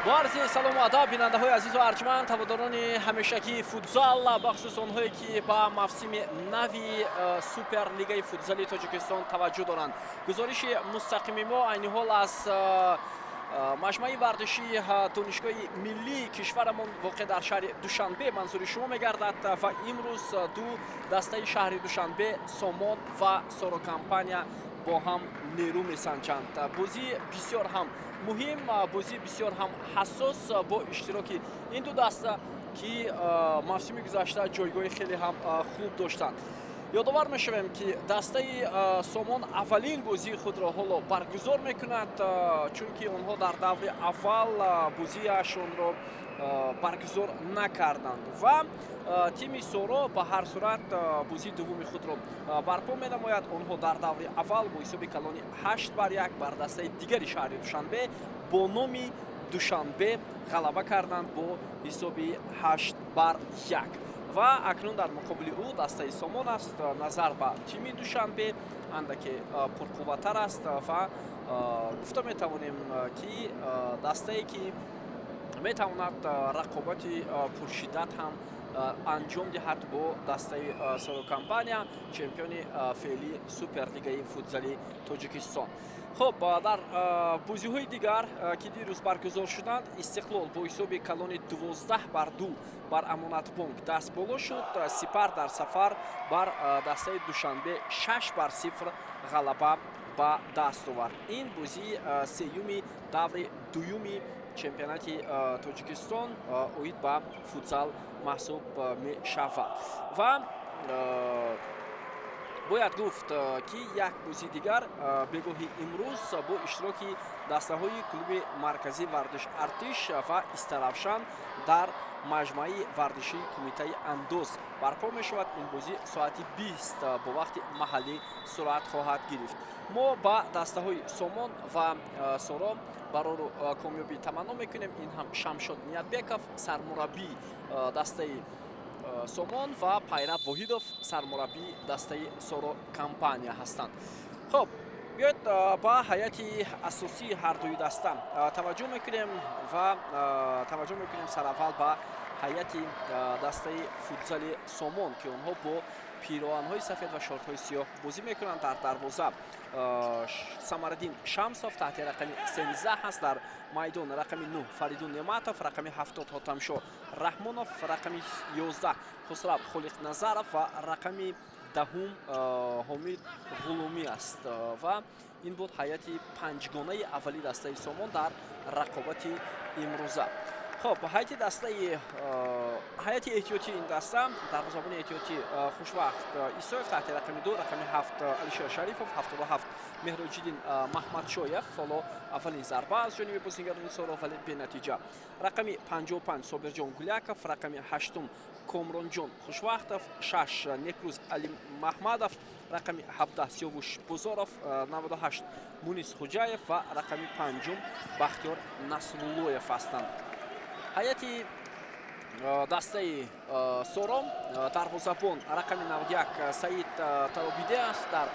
Бо арзи салому адаб, бинандаҳои азизу арҷманд, ҳаводорони ҳамешагии футзал, бахусус онҳое, ки ба мавсими нави Суперлигаи футзали Тоҷикистон таваҷҷӯҳ доранд. Гузориши мустақими мо айни ҳол аз маҷмӯаи варзишии Донишгоҳи миллии кишварамон, воқеъ дар шаҳри Душанбе, манзури шумо мегардад. Ва имрӯз ду дастаи шаҳри Душанбе, Сомон ва Сорокомпания, бо ҳам нерӯ месанҷанд. Бозии бисёр ҳам муҳим, бозии бисёр ҳам ҳассос бо иштироки ин ду даста, ки мавсими гузашта ҷойгоҳи хеле ҳам хуб доштанд. Ёдовар мешавем, ки дастаи Сомон аввалин бозии худро ҳоло баргузор мекунад, чунки онҳо дар даври аввал бозиашонро баргузор накарданд. Ва тими Соро ба ҳар сурат бозии дуввуми худро барпо менамояд. Онҳо дар даври аввал бо ҳисоби калони 8 бар 1 бар дастаи дигари шаҳри Душанбе бо номи Душанбе ғалаба карданд бо ҳисоби 8 бар 1. Ва акнун дар муқобили ӯ дастаи Сомон аст. Назар ба тими Душанбе андаке пурқувваттар аст ва гуфта метавонем, ки дастае, ки метавонад рақобати пуршиддат ҳам анҷом диҳад бо дастаи Сорокомпания, чемпиони феълии Суперлигаи футзали Тоҷикистон. Хуб, дар бозиҳои дигар, ки дирӯз баргузор шуданд, Истиқлол бо ҳисоби калони 12 бар 2 бар Амонатбонк даст боло шуд. Сипар дар сафар бар дастаи Душанбе 6 бар 0 ғалаба ба даст овард. Ин бозии сеюми даври дуюми чемпионати Тоҷикистон оид ба футзал маҳсуб мешавад. Ва бояд гуфт, ки як бозии дигар бегоҳи имрӯз бо иштироки дастаҳои клуби марказии варзиш Артиш ва Истаравшан дар маҷмӯаи варзишии Кумитаи андоз барпо мешавад. Ин бозӣ соати 20 бо вақти маҳаллӣ сурат хоҳад гирифт. Мо ба дастаҳои Сомон ва Соро барору комёбӣ таманно мекунем. Ин ҳам Шамшод Ниятбеков, сармураббии дастаи Сомон, ва Пайрав Воҳидов, сармураббии дастаи Соро Компания ҳастанд. Хуб, биёед, ба ҳайати асосии ҳардуи даста таваҷҷӯҳ мекунем ва таваҷҷӯҳ мекунем сараввал ба ҳайати дастаи футзали Сомон, ки онҳо бо пироҳанҳои сафед ва шортҳои сиёҳ бозӣ мекунанд. Дар дарвоза Самараддин Шамсов таҳти рақами 13 ҳаст. Дар майдон рақами 9 Фаридун Неъматов, рақами 70 Ҳотамшо Раҳмонов, рақами 11 Хусрав Холиқназаров ва рақами 10-ум Ҳомид Ғуломӣ аст. Ва ин буд ҳайати панҷгонаи аввали дастаи Сомон дар рақобати имрӯза. Хуб, ҳайати дастаи ҳайати эҳтиётии ин даста: дарвозабони эҳтиётӣ Хушвахт Исоев таҳти рақами 2, рақами 7 Алишер Шарифов, 77 Меҳроҷиддин Маҳмадшоев. Ҳоло аввалин зарба аз ҷониби бозигарони Соро, вале бенатиҷа. Рақами 55 Собирҷон Гуляков, рақами 8-ум Комронҷон Хушвахтов, 6 Некрӯз Алимаҳмадов, рақами 17 Сиёвуш Бозоров, 98 Мунис Хуҷаев ва рақами 5-ум Бахтиёр Насруллоев ҳастанд. Ҳайати дастаи Соро: дарвозабон рақами 91 Саид Таробиде аст. Дар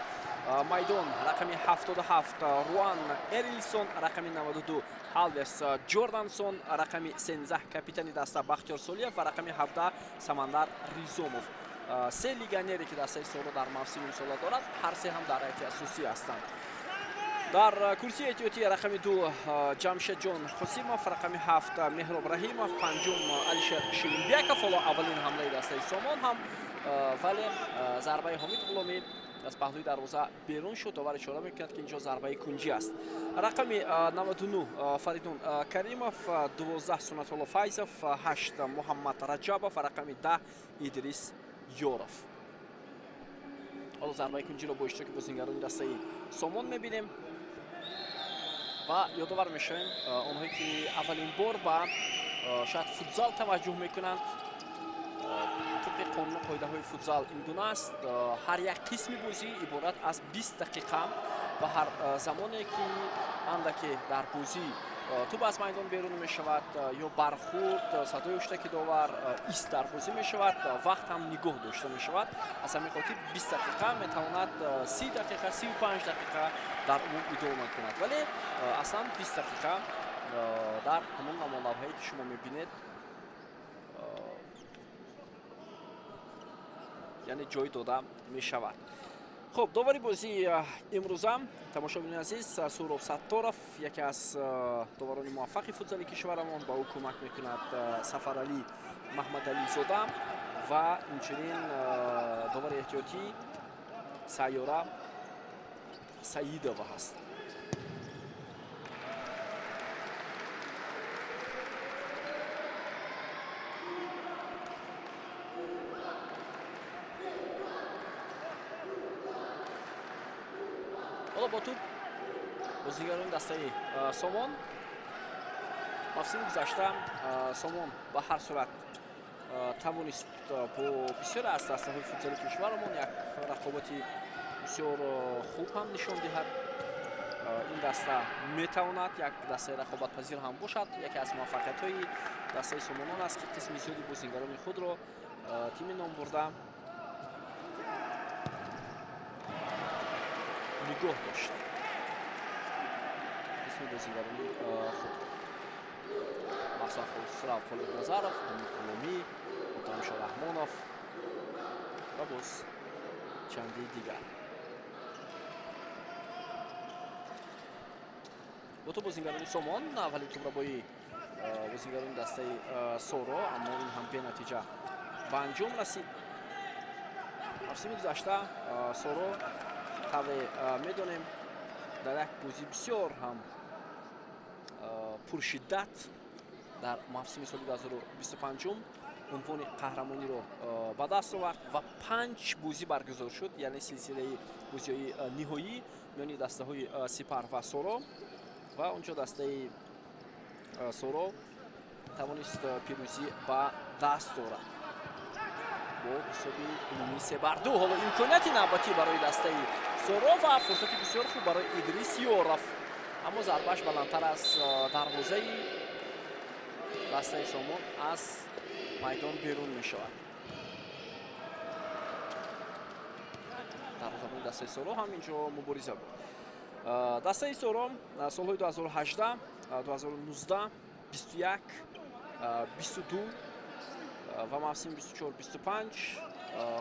майдон рақами 77 Руан Эрилсон, рақами 92 Ҳалвес Ҷордансон, рақами 13 капитани даста Бахтиёр Солиев ва рақами 17 Самандар Ризомов. Се легионере, ки дастаи Соро дар мавсими имсола дорад, ҳар се ҳам дар ҳайати асосӣ ҳастанд. Дар курсии эҳтиётӣ рақами 2 Ҷамшедҷон Қосимов, рақами 7 Меҳроб Раҳимов, 5-ум Алишер Ширинбеков. Ҳоло аввалин ҳамлаи дастаи Сомон ҳам, вале зарбаи Ҳомид Ғуломӣ аз паҳлӯи дарвоза берун шуд. Довар ишора мекунад, ки инҷо зарбаи кунҷӣ аст. Рақами 99 Фаридун Каримов, 12 Сунатулло Файзов, 8 Муҳаммад Раҷабов ва рақами 10 Идрис Ёров. Ҳоло зарбаи кунҷиро бо иштироки бозингарони дастаи Сомон мебинем. Ва ёдовар мешавем, онҳое ки аввалин бор ба шояд футзал таваҷҷӯҳ мекунанд, тибқи қонуну қоидаҳои футзал ин гуна аст: ҳар як қисми бозӣ иборат аз 20 дақиқа ва ҳар замоне ки андаке дар бозӣ тӯб аз майдон берун мешавад ё бархӯрд, садои ҳуштаки довар, ист дар бозӣ мешавад, вақт ҳам нигоҳ дошта мешавад. Аз ҳамин хотир 20 дақиқа метавонад 30 дақиқа, 35 дақиқа дар умум идома кунад, вале аслан 20 дақиқа. Дар ҳамон намолавҳае ки шумо мебинед, яъне ҷой дода мешавад. Хуб, довари бозии имрӯза, тамошобинони азиз, Суроб Сатторов, яке аз доварони муваффақи футзали кишварамон, ба ӯ кӯмак мекунад Сафаралӣ Маҳмадализода ва инчунин довари эҳтиётӣ Сайёра Саидова ҳаст. Ҳоло бо туп бозигарони дастаи Сомон. Мавсими гузашта Сомон ба ҳар сурат тавонист бо бисёре аз дастаҳои футзали кишварамон як рақобати бисёр хуб ҳам нишон диҳад. Ин даста метавонад як дастаи рақобатпазир ҳам бошад. Яке аз муваффақиятҳои дастаи Сомонон аст, ки қисми зиёди бозигарони худро тими номбурда нигоҳ дошт, қисми бозигарони худро, махсусан Хусрав Холиқназаров, Умид Ғуломӣ, Мутамшо Раҳмонов ва боз чанди дигар. Бо ту бозигарони Сомон, аввали тӯбрабои бозигарони дастаи Соро, аммо ин ҳам бенатиҷа ба анҷом расид. Мавсими гузашта Соро, тавре медонем, дар як бозӣ бисёр ҳам пуршиддат дар мавсими соли 2025 унвони қаҳрамониро ба даст овард ва 5 бозӣ баргузор шуд, яъне силсилаи бозиҳои ниҳоӣ миёни дастаҳои Сипар ва Соро, ва онҷо дастаи Соро тавонист пирӯзӣ ба даст орад бо ҳисоби умумии 3-2. Ҳоло имконияти навбатӣ барои дастаи Соро ва фурсати бисёр хуб барои Идрис Ёров, аммо зарбааш баландтар аз дарвозаи дастаи Сомон аз майдон берун мешавад. Дарвозабони дастаи Соро ҳам инҷо мубориза буд. Дастаи Соро солҳои 2018, 2019, 21, 22 ва мавсими 24-25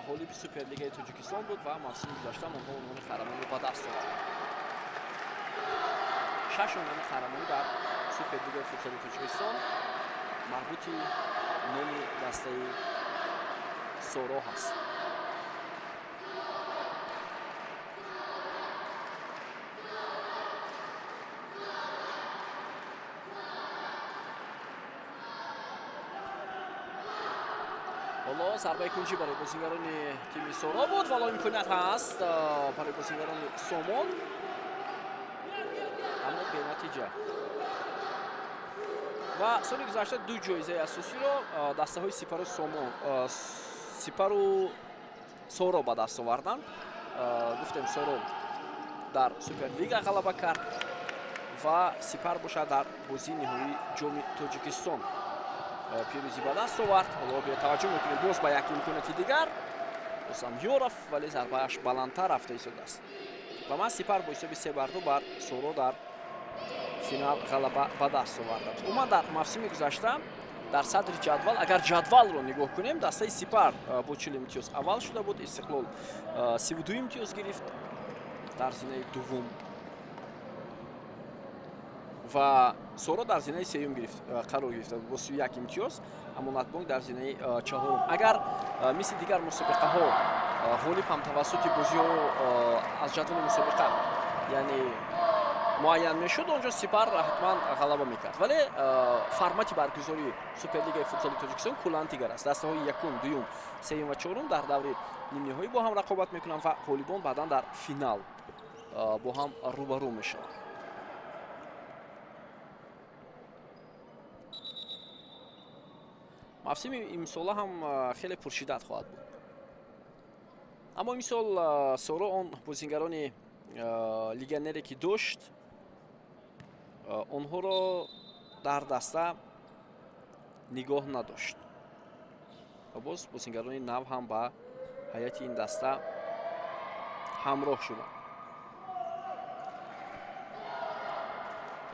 ғолиби Суперлигаи Тоҷикистон буд ва мавсими гузашта онҳо унвони қаҳрамониро ба даст оварданд. 6 унвони қаҳрамонӣ дар Суперлигаи футзали Тоҷикистон марбути номи дастаи Соро ҳаст. Ҳоло зарбаи кунҷӣ барои бозигарони тими Соро буд, вало имконият ҳаст барои бозигарони Сомон, аммо бенатиҷа. Ва соли гузашта 2 ҷоизаи асосиро дастаҳои Сипару Сомон, Сипару Соро ба даст оварданд. Гуфтем, Соро дар Суперлига ғалаба кард ва Сипар бошад дар бозии ниҳоии Ҷоми Тоҷикистон пирӯзӣ ба даст овард. Ҳоло бетаваҷҷӯҳ мекунем боз ба як имконияти дигар, бозам Ёров, вале зарбааш баландтар рафта истодааст. Ва ман Сипар бо ҳисоби 3-2 бар Соро дар финал ғалаба ба даст оварданд. Умуман дар мавсими гузашта дар садри ҷадвал, агар ҷадвалро нигоҳ кунем, дастаи Сипар бо 40 имтиёз аввал шуда буд, Истиқлол 32 имтиёз гирифт дар зинаи дуввум ва Соро дар зинаи сеюм қарор гирифта бо 31 имтиёз, Амонатбонк дар зинаи чаҳорум. Агар мисли дигар мусобиқаҳо ғолиб ҳам тавассути бозиҳо аз ҷадвали мусобиқа яъне муайян мешуд, онҷо Сипар ҳатман ғалаба мекард. Вале формати баргузории Суперлигаи футзали Тоҷикистон куллан дигар аст. Дастаҳои якум, дуюм, сеюм ва чорум дар даври нимниҳоӣ бо ҳам рақобат мекунанд ва ғолибон баъдан дар финал бо ҳам рӯбарӯ мешаванд. Мавсими имсола ҳам хеле пуршиддат хоҳад буд. Аммо имсол Соро он бозингарони легионере ки дошт, онҳоро дар даста нигоҳ надошт ва боз бозингарони нав ҳам ба ҳайати ин даста ҳамроҳ шуданд.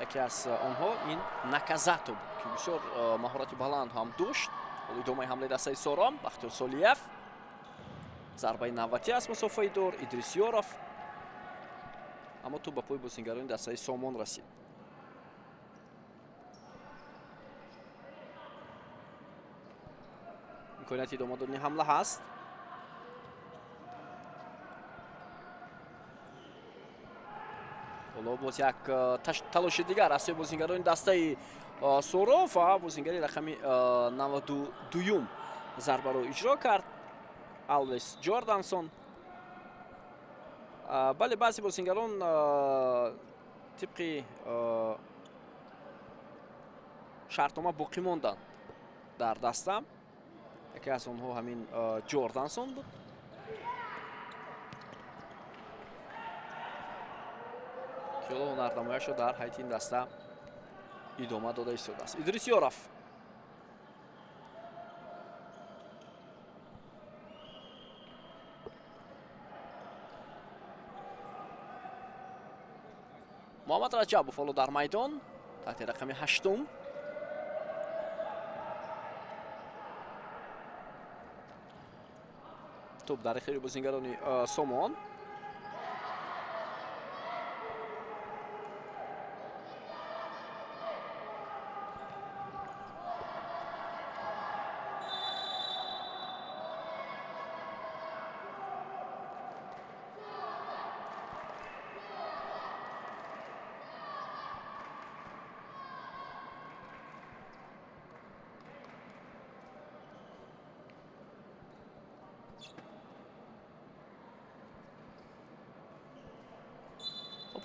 Яке аз онҳо ин Наказато буд, ки бисёр маҳорати баланд ҳам дошт. Ҳоло идомаи ҳамлаи дастаи Сором, Бахтиёр Солиев. Зарбаи навбатӣ аз мусофаи дур, Идрис Ёров. Аммо тӯп ба пои бозингарони дастаи Сомон расид. Имконияти идома додани ҳамла ҳаст. Ҳоло боз як талоши дигар аз сӯи бозингарони дастаи Соро ва бозингари рақами 92-юм зарбаро иҷро кард. Алвес Ҷордансон. Бале, баъзе бозингарон тибқи шартнома боқӣ монданд дар даста. Яке аз онҳо ҳамин Ҷордансон буд. Ки ҳоло ҳунарнамояшро дар ҳайати ин даста идома дода истодааст. Идрис Ёров. Муҳаммад Раҷабов ҳоло дар майдон таҳти рақами 8. Тӯп дар ихтиёри бозингарони Сомон.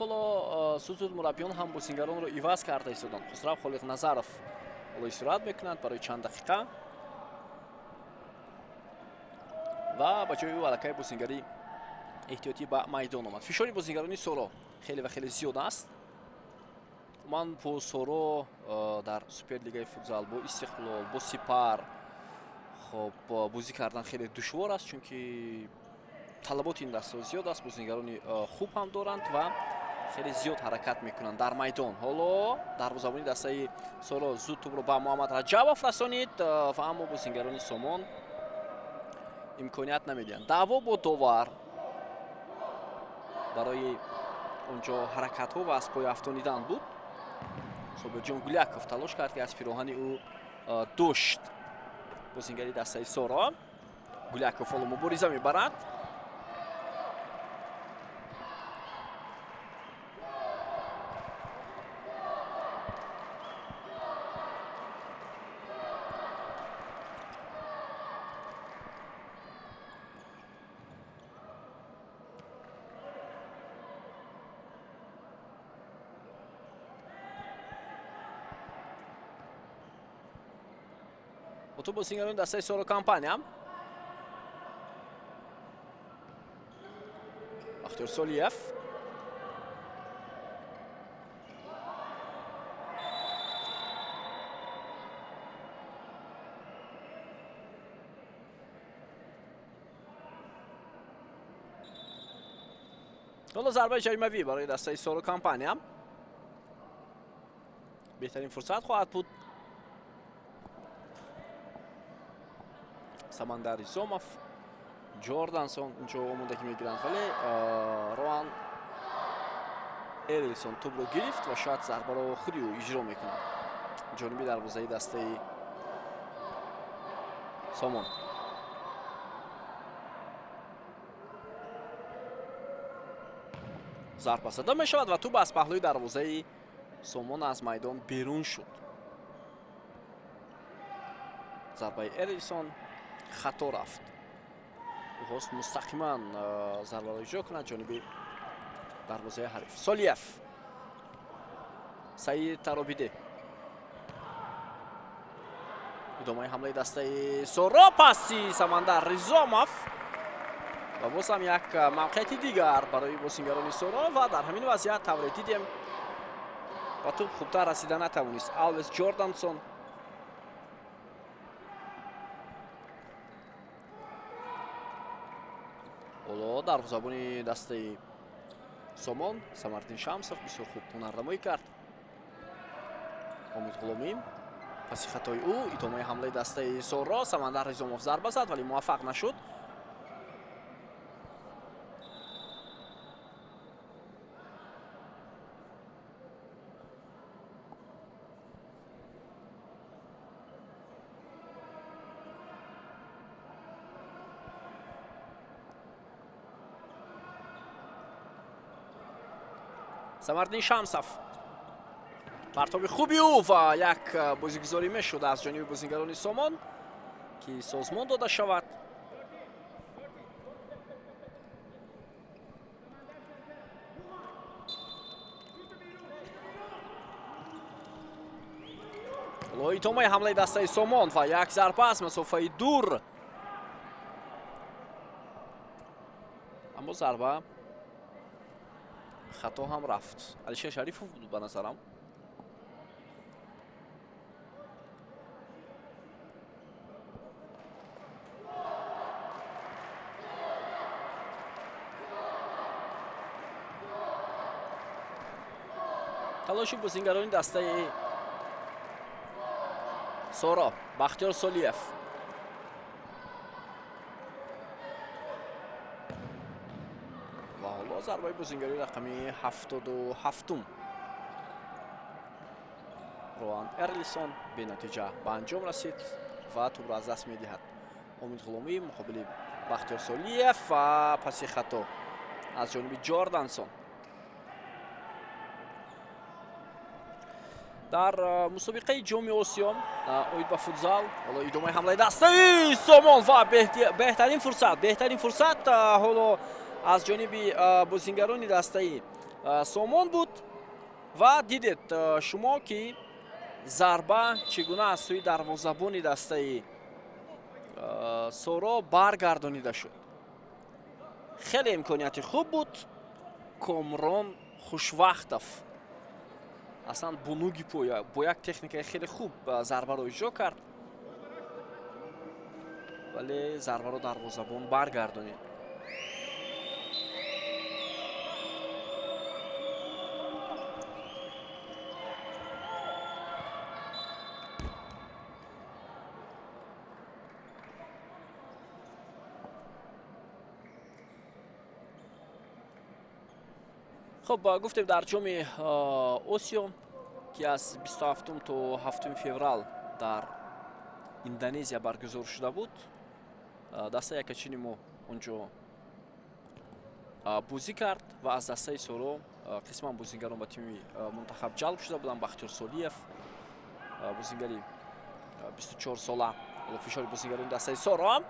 Ҳоло зуд-зуд мураббиён ҳам бозингаронро иваз карда истоданд. Хусрав Холиқназаров ҳоло истироҳат мекунанд барои чанд дақиқа ва ба ҷои ӯ аллакай бозингари эҳтиётӣ ба майдон омад. Фишори бозингарони Соро хеле ва хеле зиёд аст. Ман бо Соро дар Суперлигаи футзал, бо Истиқлол, бо Сипар хоб бозӣ кардан хеле душвор аст, чунки талаботи ин дастаҳо зиёд аст, бозингарони хуб ҳам доранд ва хеле зиёд ҳаракат мекунанд дар майдон. Ҳоло дарвозабони дастаи Соро зуд тӯбро ба Муҳаммад Раҷабов расонид ва аммо бозингарони Сомон имконият намедиҳанд. Даъво бо довар барои онҷо ҳаракатҳо ва аз пой афтонидан буд. Собирҷон Гуляков талош кард, ки аз пироҳани ӯ дошт бозингари дастаи Соро. Гуляков ҳоло мубориза мебарад. Ту бозингарони дастаи Соро компания. Бахтиёр Солиев. Ҳоло зарбаи ҷаримавӣ барои дастаи Соро компания. Беҳтарин фурсат хоҳад буд. Самандар Исомов, Ҷордансон инҷо омодагӣ мегиранд, вале Роан Эрилсон тӯбро гирифт ва шояд зарбаро худи ӯ иҷро мекунад ҷониби дарвозаи дастаи Сомон. Зарба зада мешавад ва тӯб аз паҳлӯи дарвозаи Сомон аз майдон берун шуд. Зарбаи Эрилсон хато рафт. Ӯ хост мустақиман зарбаро иҷро кунад ҷониби дарвозаи ҳариф. Солиев, Саид Таробиде. Идомаи ҳамлаи дастаи Соро, пасси Самандар Ризомов ва боз ҳам як мавқеияти дигар барои бозингарони Соро ва дар ҳамин вазъият тавре дидем ба тӯб хубтар расида натавонист Алвес Ҷордансон. Ҳоло дарвозабони дастаи Сомон Самардин Шамсов бисёр хуб ҳунарнамоӣ кард. Умид Ғуломӣ паси хатои ӯ, идомаи ҳамлаи дастаи Соро. Самандар Ризомов зарба зад, вале муваффақ нашуд. Самардин Шамсов, партоби хуби ӯ ва як бозигузорӣ мешуд аз ҷониби бозигарони Сомон, ки созмон дода шавад. Ҳоло идомаи ҳамлаи дастаи Сомон ва як зарба аз масофаи дур, аммо зарба хато ҳам рафт. Алишер Шарифов буд ба назарам. Талоши бозингарони дастаи Соро. Бахтиёр Солиев ва ҳоло зарбаи бозингари рақами 77-ум Роан Эрлисон бенатиҷа ба анҷом расид ва тӯбро аз даст медиҳад. Умид Ғуломӣ муқобили Бахтиёр Солиев ва паси хато аз ҷониби Ҷордансон. Дар мусобиқаи Ҷоми Осиё оид ба футзал, ҳоло идомаи ҳамлаи дастаи Сомон ва беҳтарин фурсат, беҳтарин фурсат ҳоло аз ҷониби бозингарони дастаи Сомон буд ва дидед шумо, ки зарба чӣ гуна аз сӯи дарвозабони дастаи Соро баргардонида шуд. Хеле имконияти хуб буд. Комрон Хушвақтов аслан бо нуги по, бо як техникаи хеле хуб зарбаро иҷро кард, вале зарбаро дарвозабон баргардонид. Хуб, гуфтем, дар Ҷоми Осиё, ки аз 27 то 7 феврал дар Индонезия баргузор шуда буд, дастаи якачини мо онҷо бозӣ кард ва аз дастаи Соро қисман бозигарон ба тими мунтахаб ҷалб шуда буданд. Бахтиёр Солиев, бозингари 24 сола. Фишори бозингарони дастаи Соро.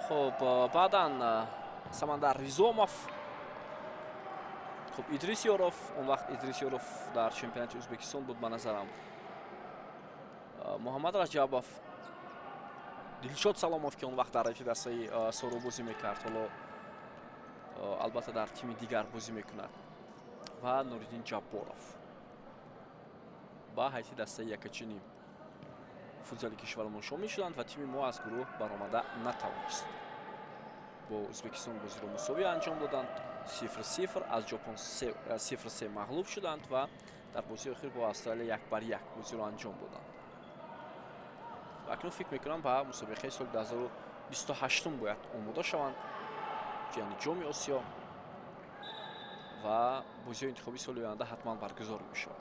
Хуб, баъдан Самандар Ризомов, хуб, Идрис Ёров. Он вақт Идрис Ёров дар чемпионати Ӯзбекистон буд ба назарам. Муҳаммад Раҷабов, Дилшод Саломов, ки он вақт дар рафи дастаи Соро бозӣ мекард, ҳоло албатта дар тими дигар бозӣ мекунад, ва Нуриддин Ҷабборов ба ҳайси дастаи якачини футзали кишварамон шомил шуданд ва тими мо аз гурӯҳ баромада натавонист. Бо Ӯзбекистон бозиро мусовӣ анҷом доданд, 0-0, аз Ҷопон 0-3 мағлуб шуданд ва дар бозии охир бо Австралия 1-1 бозиро анҷом доданд. Ва акнун фикр мекунам, ба мусобиқаи соли 2028 бояд омода шаванд, яъне Ҷоми Осиё ва бозиҳои интихобии соли оянда ҳатман баргузор мешавад.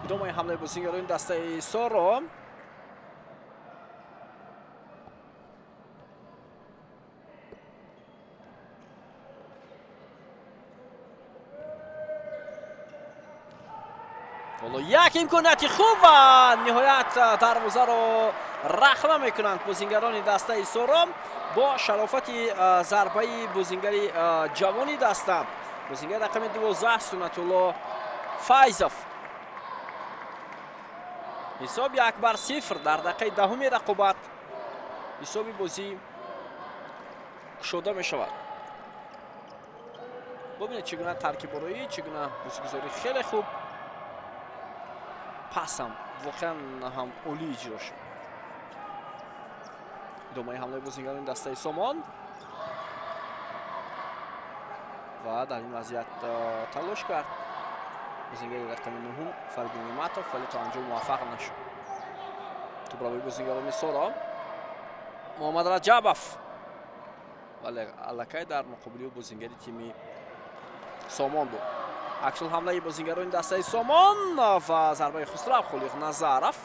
Идомаи ҳамлаи бозингарони дастаи Соро. Ҳоло як имконияти хуб ва ниҳоят дарвозаро рахна мекунанд бозингарони дастаи Соро бо шарофати зарбаи бозингари ҷавони даста, бозингари рақами 12, Суннатулло. Файзов. Ҳисоб 1-0 дар дақиқаи 10-уми рақобат ҳисоби бозӣ кушода мешавад. Бубинед, чӣ гуна таркибороӣ, чӣ гуна бозигузорӣ, хеле хуб. Пасам воқеан ҳам олӣ иҷро шуд. Идомаи ҳамлаи бозигарони дастаи Сомон ва дар ин вазъият талош кард бозингари рақами 9 Фаридун Неъматов, вале то анҷом муваффақ нашуд. Тӯбравои бозингарони Соро, Муҳаммад Раҷабов, вале аллакай дар муқобили ӯ бозингари тими Сомон буд. Аксул ҳамлаи бозингарони дастаи Сомон ва зарбаи Хусрав Холиқ Назаров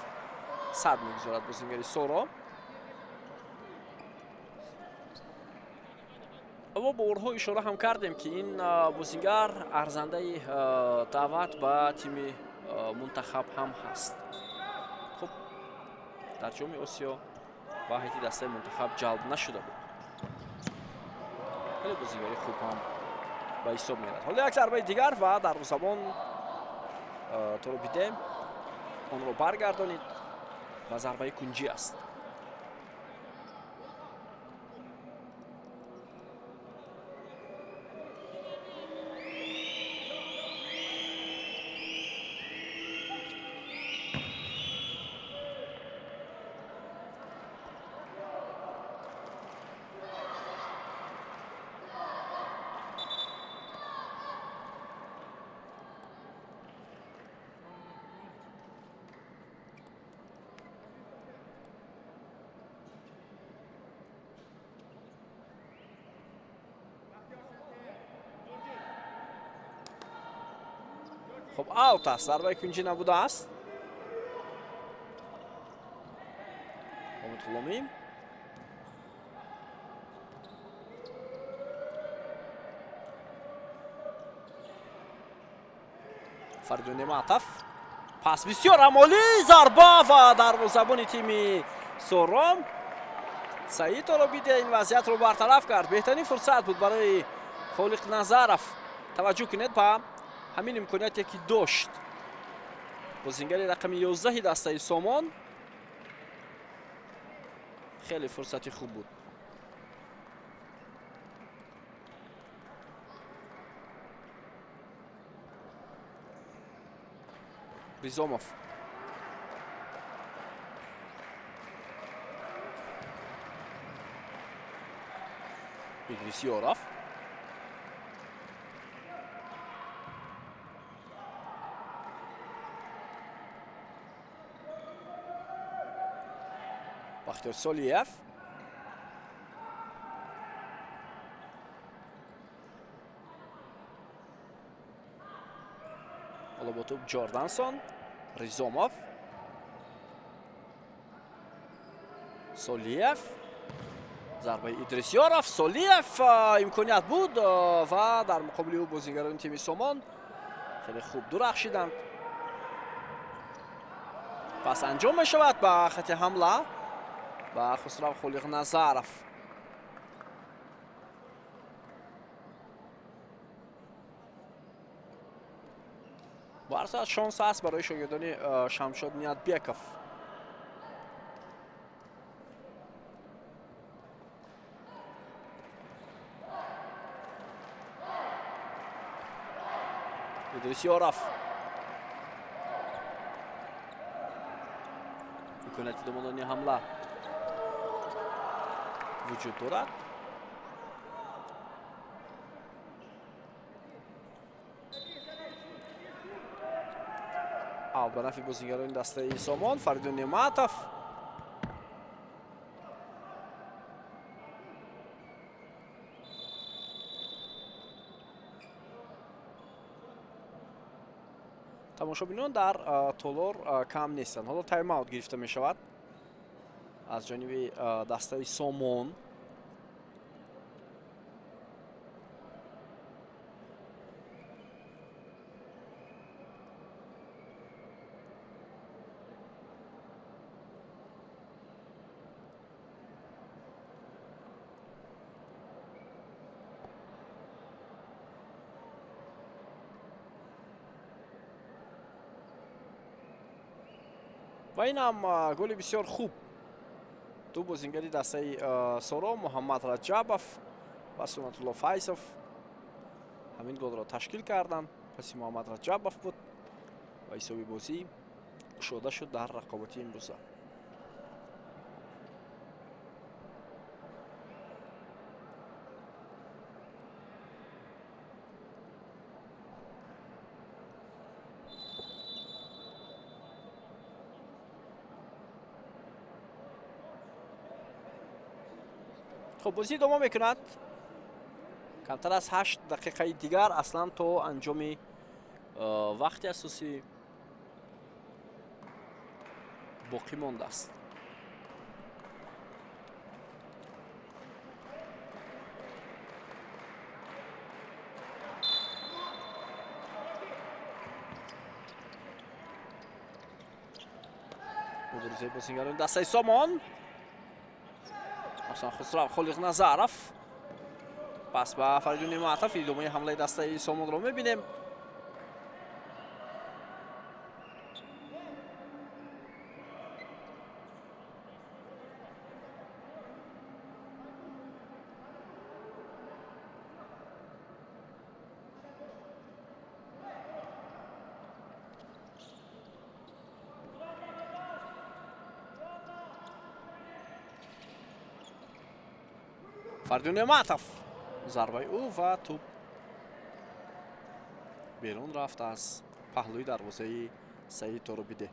сад мегузорад бозингари Соро. Мо борҳо ишора ҳам кардем, ки ин бозингар арзандаи даъват ба тими мунтахаб ҳам ҳаст. Хуб, дар Ҷоми Осиё ба ҳайати дастаи мунтахаб ҷалб нашуда буд. Хеле бозингари хуб ҳам ба ҳисоб мерад. Ҳоло як зарбаи дигар ва дарвозабон туро бидем, онро баргардонид ва зарбаи кунҷӣ аст. Хуб, аут аст, зарбаи кунҷӣ набудааст. Омид Ғуломӣ Фаридун Неъматов, пас бисёр амолӣ, зарба ва дарвозабони тими Сором Саид Оробиде ин вазъиятро бартараф кард. Беҳтарин фурсат буд барои Холиқ Назаров. Таваҷҷӯҳ кунед ба ҳамин имконияте ки дошт бозингари рақами 11 дастаи Сомон. Хеле фурсати хуб буд. Ризомов Идрисёров Бахтиёр Солиев ҳоло бо тӯб Ҷордансон, Ризомов, Солиев, зарбаи Идрисёров, Солиев, имконият буд ва дар муқобили ӯ бозигарони тими Сомон хеле хуб дурахшиданд. Пас анҷом мешавад ба хати ҳамла ба Хусрав Холиқ Назаров. Бо ҳар сурат шонс аст барои шогирдони Шамшод Ниятбеков. Идрисёров имконияти идома ҳамла вуҷуд дорад. Ав ба нафи бозингарони дастаи Сомон. Фаридун Неъматов тамошобинон дар толор кам нестанд. Ҳоло тайм-аут гирифта мешавад аз ҷониби дастаи Сомон. Ва ин ҳам голи бисёр хуб. Ду бозингари дастаи Соро, Муҳаммад Раҷабов ва Сунатулло Файзов, ҳамин голро ташкил карданд. Паси Муҳаммад Раҷабов буд ва ҳисоби бозӣ кушода шуд дар рақобати имрӯза. Хуб, бозӣ идома мекунад. Камтар аз 8 дақиқаи дигар аслан то анҷоми вақти асосӣ боқӣ мондааст. Муборизаи бозингарони дастаи Сомон. Ҳасан Хусрав Холиқназаров пас ба Фаридун Неъматов. Идомаи ҳамлаи дастаи Сомонро мебинем. Фаридун Неъматов, зарбаи ӯ ва тӯб берун рафт аз паҳлӯи дарвозаи Саид Торобиде.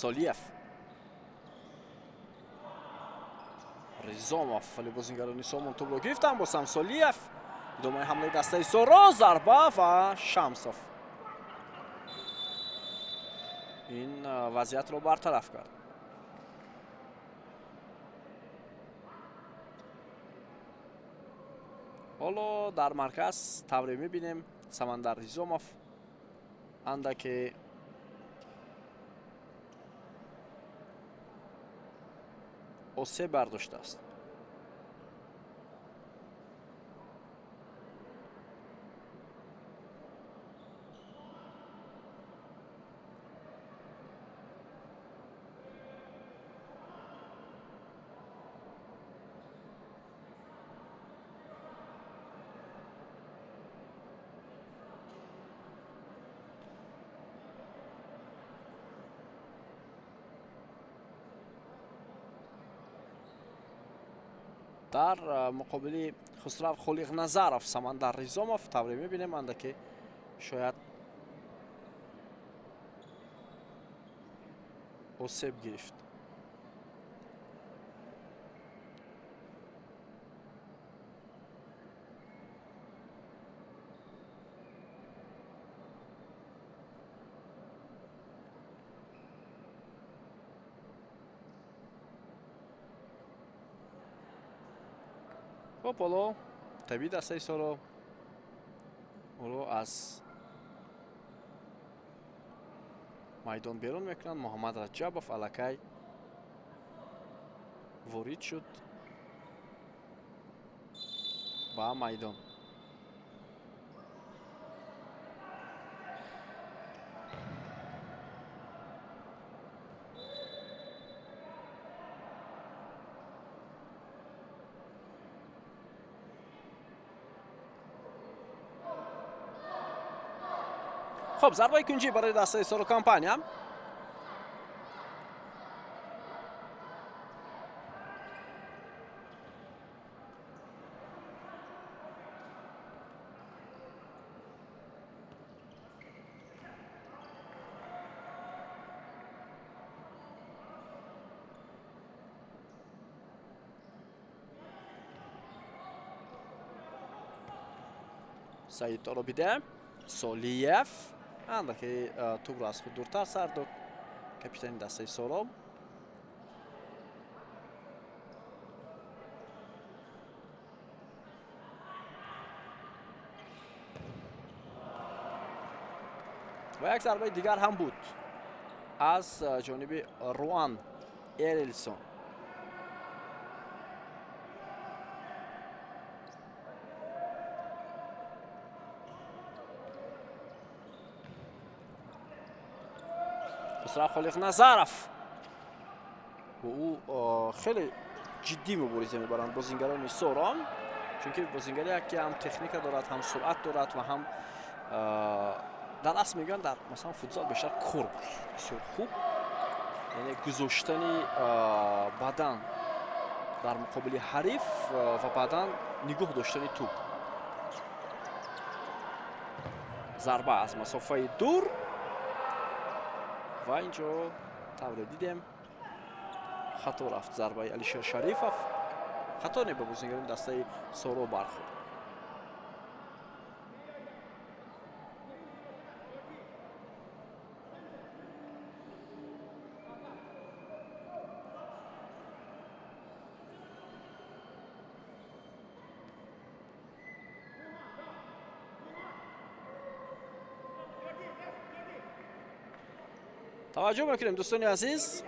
Солиев, Ризомов, вале бозингарони Сомон тӯбро гирифтанд. Босам Солиев, идомаи ҳамлаи дастаи Соро, зарба ва Шамсов ин вазъиятро бартараф кард. Ҳоло дар марказ тавре мебинем, Самандар Ризомов андаке осеб бардоштааст. Дар муқобили Хусрав Холиқназаров Самандар Ризомов тавре мебинем, андаке шояд осеб гирифт. Хуб, ҳоло табиӣ дастаи Соро ӯро аз майдон берун мекунанд. Муҳаммад Раҷабов аллакай ворид шуд ба майдон. Хуб, зарбаи кунҷӣ барои дастаи Соро Компания. Саид Торобиде, Солиев андаке тӯбро аз худ дуртар сар дод капитани дастаи Соро. Ва як зарбаи дигар ҳам буд аз ҷониби Руан Эрилсон. Хусрав Холиқназаров бо ӯ хеле ҷиддӣ мубориза мебаранд бозингарони Сорон, чунки бозингаре ки ҳам техника дорад, ҳам суръат дорад ва ҳам дар асл мегӯянд дар масалан футзал бештар корпус бисёр хуб, яъне гузоштани бадан дар муқобили ҳариф ва баъдан нигоҳ доштани тӯб. Зарба аз масофаи дур ва инҷо тавре дидем хато рафт зарбаи Алишер Шарифов. Хато не, ба бозингарони дастаи Соро бархӯрд. Таваҷҷӯҳ мекунем дӯстони азиз.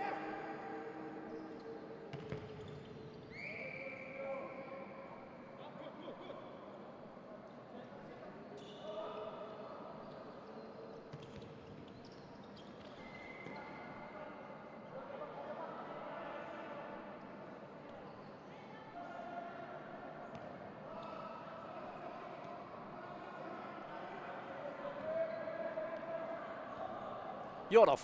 Ёров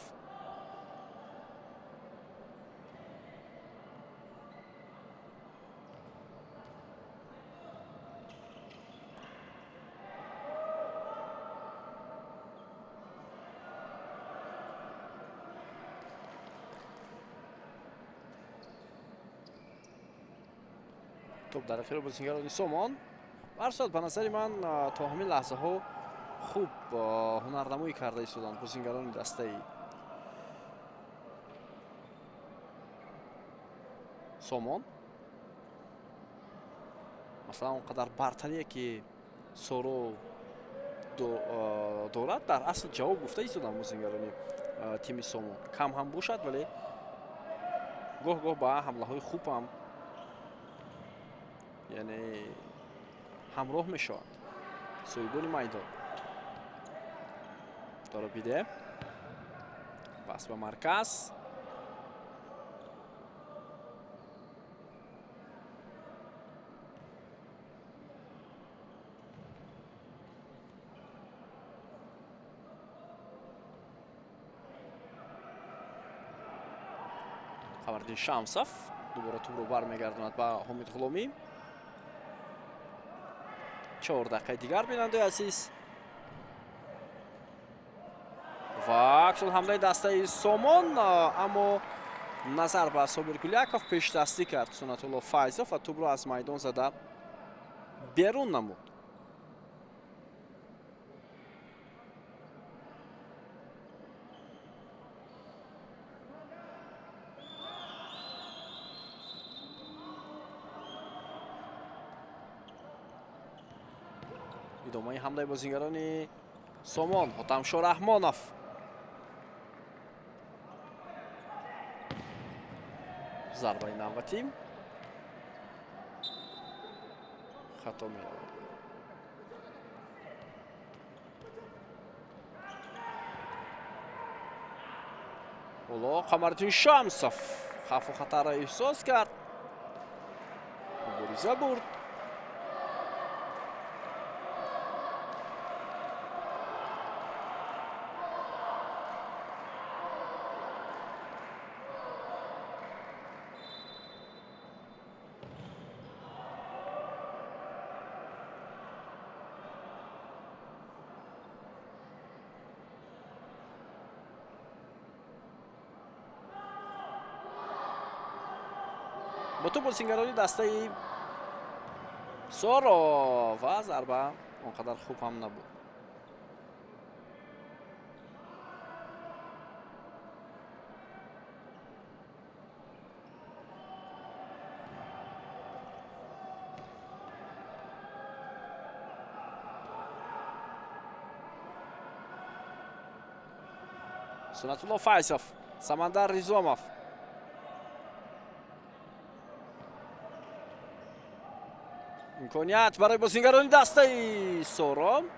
топ дар охири бозингарони Сомон. Барсод ба назари ман то ҳамин лаҳзаҳо хуб ҳунарнамоӣ карда истоданд бозингарони дастаи Сомон. Масалан, он қадар бартарие ки Соро дорад, дар асл ҷавоб гуфта истоданд бозингарони тими Сомон. Кам ҳам бошад, вале гоҳ-гоҳ ба ҳамлаҳои хуб ҳам яъне ҳамроҳ мешаванд соҳибони майдон. Доробиде пас ба марказ. Қамардин Шамсов дубора тӯбро бармегардонад ба Ҳомид Ғуломӣ. 4 дақиқаи дигар, бинандаи азиз. Ва аксул ҳамлаи дастаи Сомон, аммо назар ба Собир Гуляков пешдастӣ кард Сунатулло Файзов ва тӯбро аз майдон зада берун намуд. Идомаи ҳамлаи бозингарони Сомон. Ҳотамшо Раҳмонов зарбаи навбатӣ хато меравад. Ҳоло Қамардин Шамсов хавфу хатарро эҳсос кард, мубориза бурд. Бо тӯб бозингарони дастаи Соро ва зарба он қадар хуб ҳам набуд. Сунатулло Файзов, Самандар Ризомов. Имконият барои бозингарони дастаи Сором.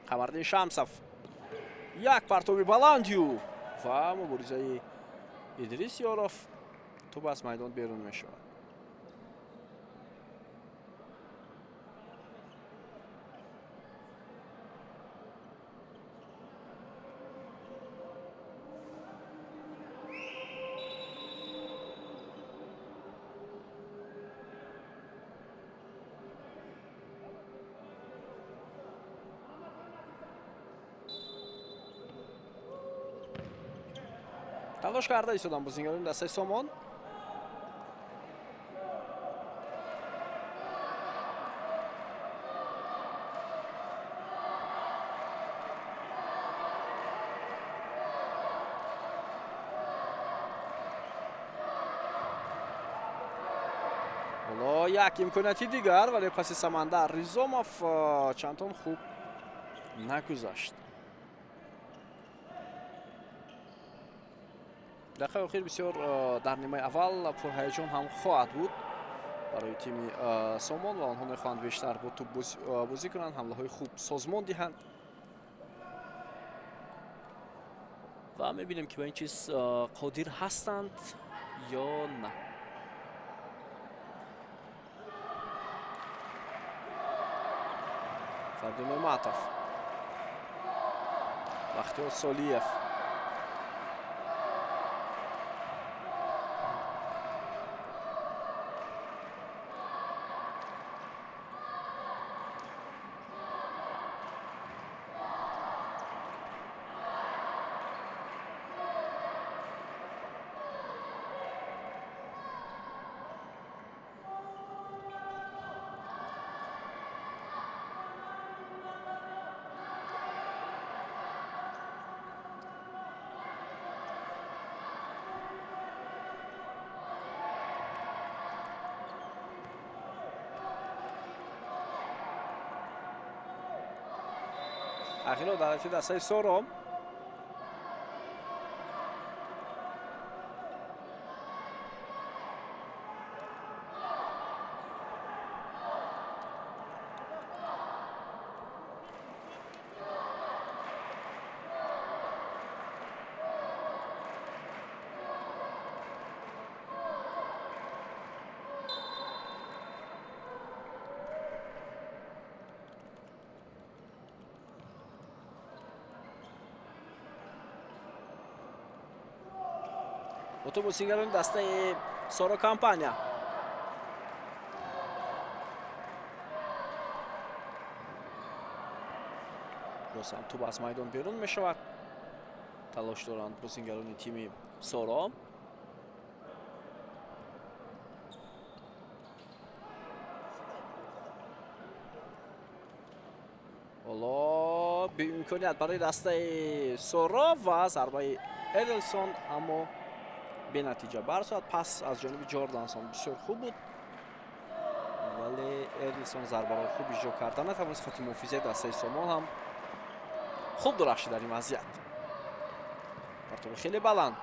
Қамардин Шамсов. Як партоби баландю ва муборизаи Идрис Ёров, тӯб аз майдон берун мешавад. Талош карда истодам бозингарони дастаи Сомон. Ҳоло як имконияти дигар, вале паси Самандар Ризомов чандон хуб нагузашт. Дақиқаи охир бисёр дар нимаи аввал пурҳаяҷон ҳам хоҳад буд барои тими Сомон ва онҳо мехоҳанд бештар бо тӯб бозӣ кунанд, ҳамлаҳои хуб созмон диҳанд. Ва мебинем, ки ба ин чиз қодир ҳастанд ё на. Фардин Неъматов, Бахтиёр Солиев. Тағйирот дар ҳайати дастаи Сором. Бо бозингарони дастаи Соро Компания. Боз ҳам тӯб аз майдон берун мешавад. Талош доранд бозингарони тими Соро. Ҳоло беимконият барои дастаи Соро ва зарбаи Эделсон, аммо бенатиҷа. Барсоат пас аз ҷониби Ҷордансон бисёр хуб буд, вале Эдлсон зарбаро хуб иҷро карда натавонист. Хати муҳофизаи дастаи Сомон ҳам хуб дурахшид дар ин вазъият. Партоби хеле баланд.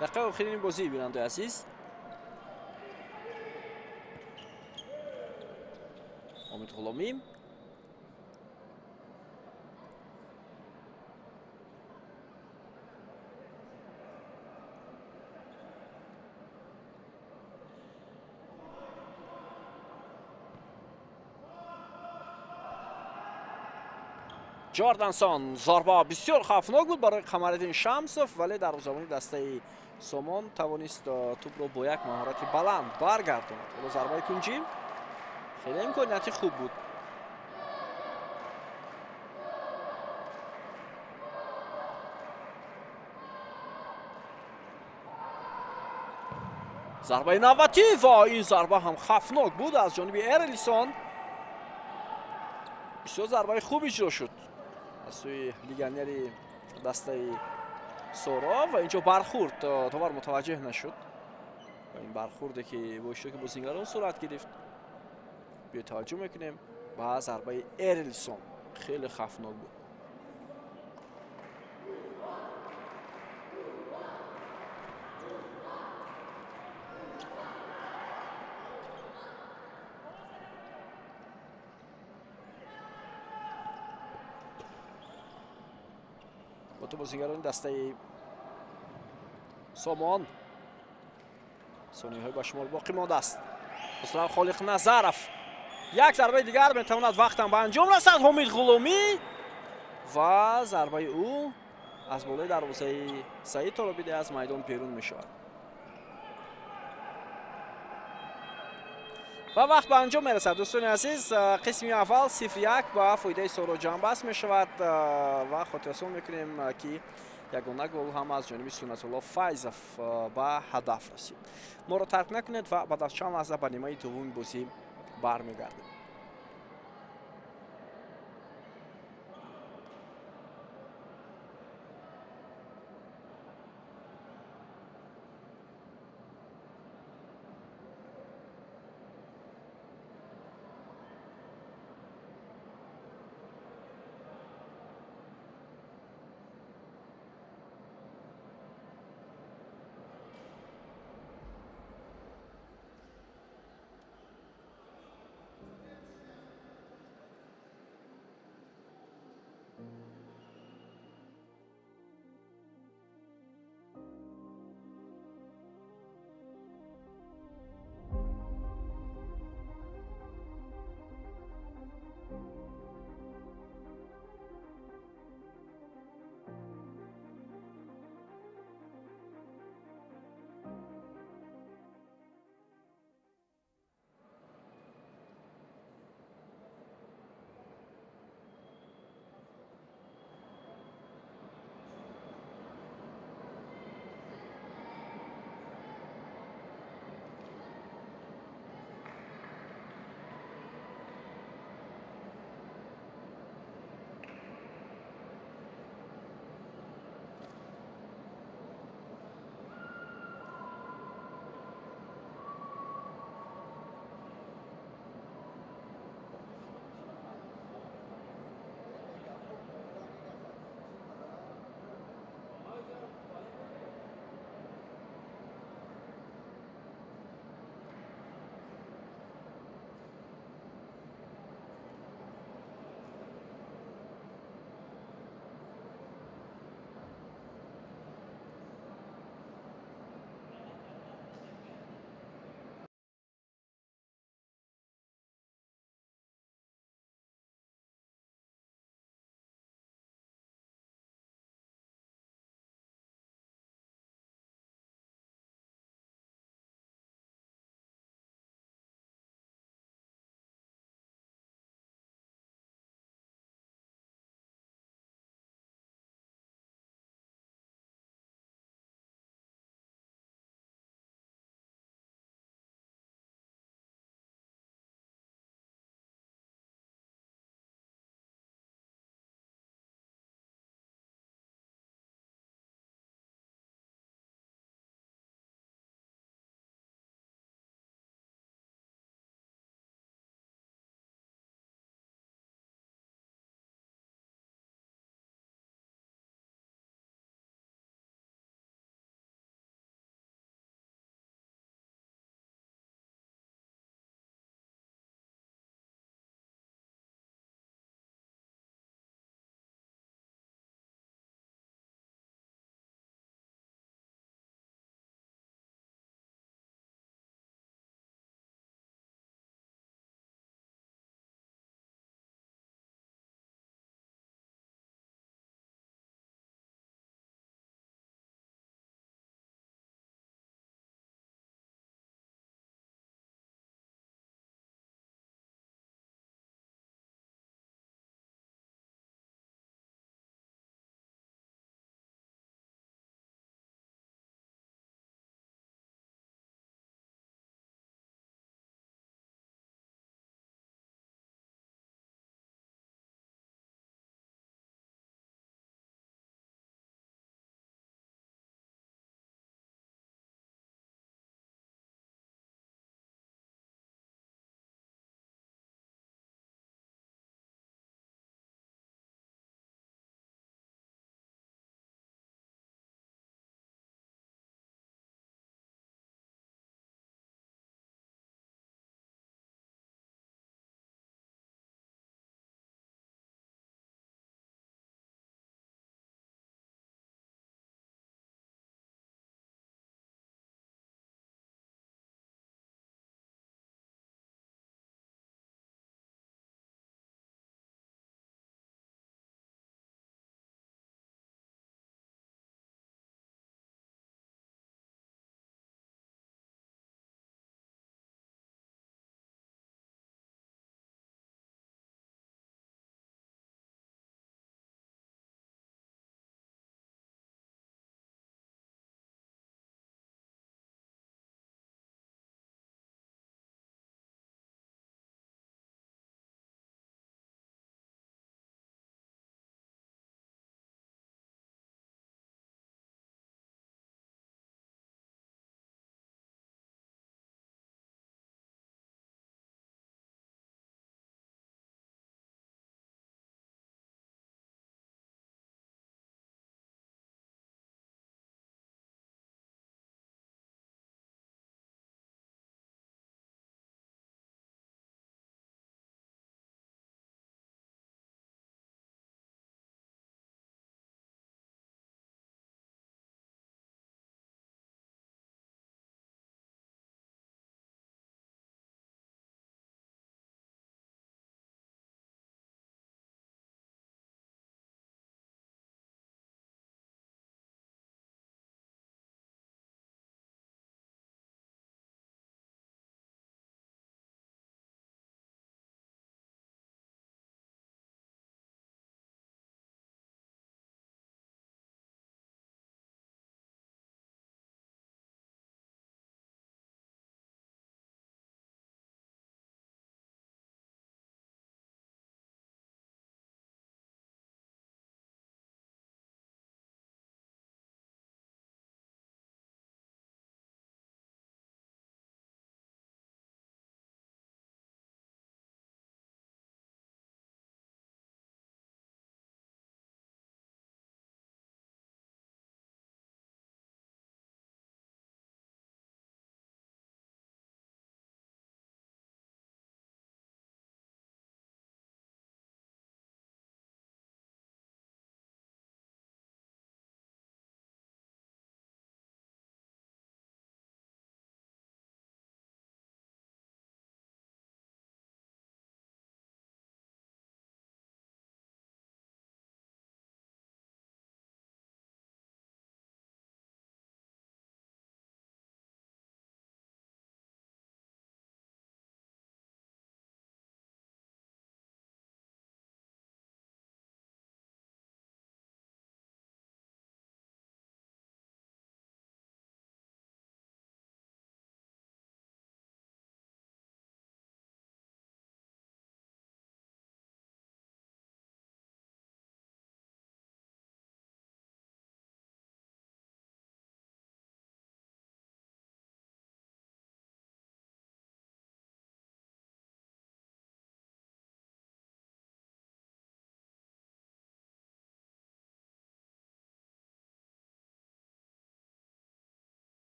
Дақиқаи охирини бозӣ, бинандаи азиз. Омид Ғуломӣ. Ҷордансон, зарба бисёр хавфнок буд барои Қамариддин Шамсов, вале дарвозабони дастаи Сомон тавонист тӯбро бо як маҳорати баланд баргардонад. Ҳоло зарбаи кунҷӣ хеле имконияти хуб буд. Зарбаи навбатӣ ва ин зарба ҳам хавфнок буд аз ҷониби Эрлисон. Бисёр зарбаи хуб иҷро шуд аз сӯи легионери дастаи Соро ва инҷо бархурд товар мутаваҷҷеҳ нашуд ва ин бархурде ки бо иштироки бозингарон сурат гирифт. Биё таваҷҷӯҳ мекунем ба зарбаи Эрлисон, хеле хавфнок буд. Бо бозингарони дастаи Сомон сонияҳои ба шумор боқӣ мондааст. Хусрав Холиқназаров як зарбаи дигар метавонад вақтам ба анҷом расад. Ҳомид Ғуломӣ ва зарбаи ӯ аз болои дарвозаи Саид Торобиде аз майдон берун мешавад. Ва вақт ба анҷом мерасад. Дӯстони азиз, қисми аввал 0-1 ба фоидаи Соро ҷамъбаст мешавад ва хотиррасон мекунем, ки ягона гол ҳам аз ҷониби Суннатулло Файзов ба ҳадаф расид. Моро тарк накунед ва баъд аз чанд лаҳза ба нимаи дуввуми бозӣ бармегардем.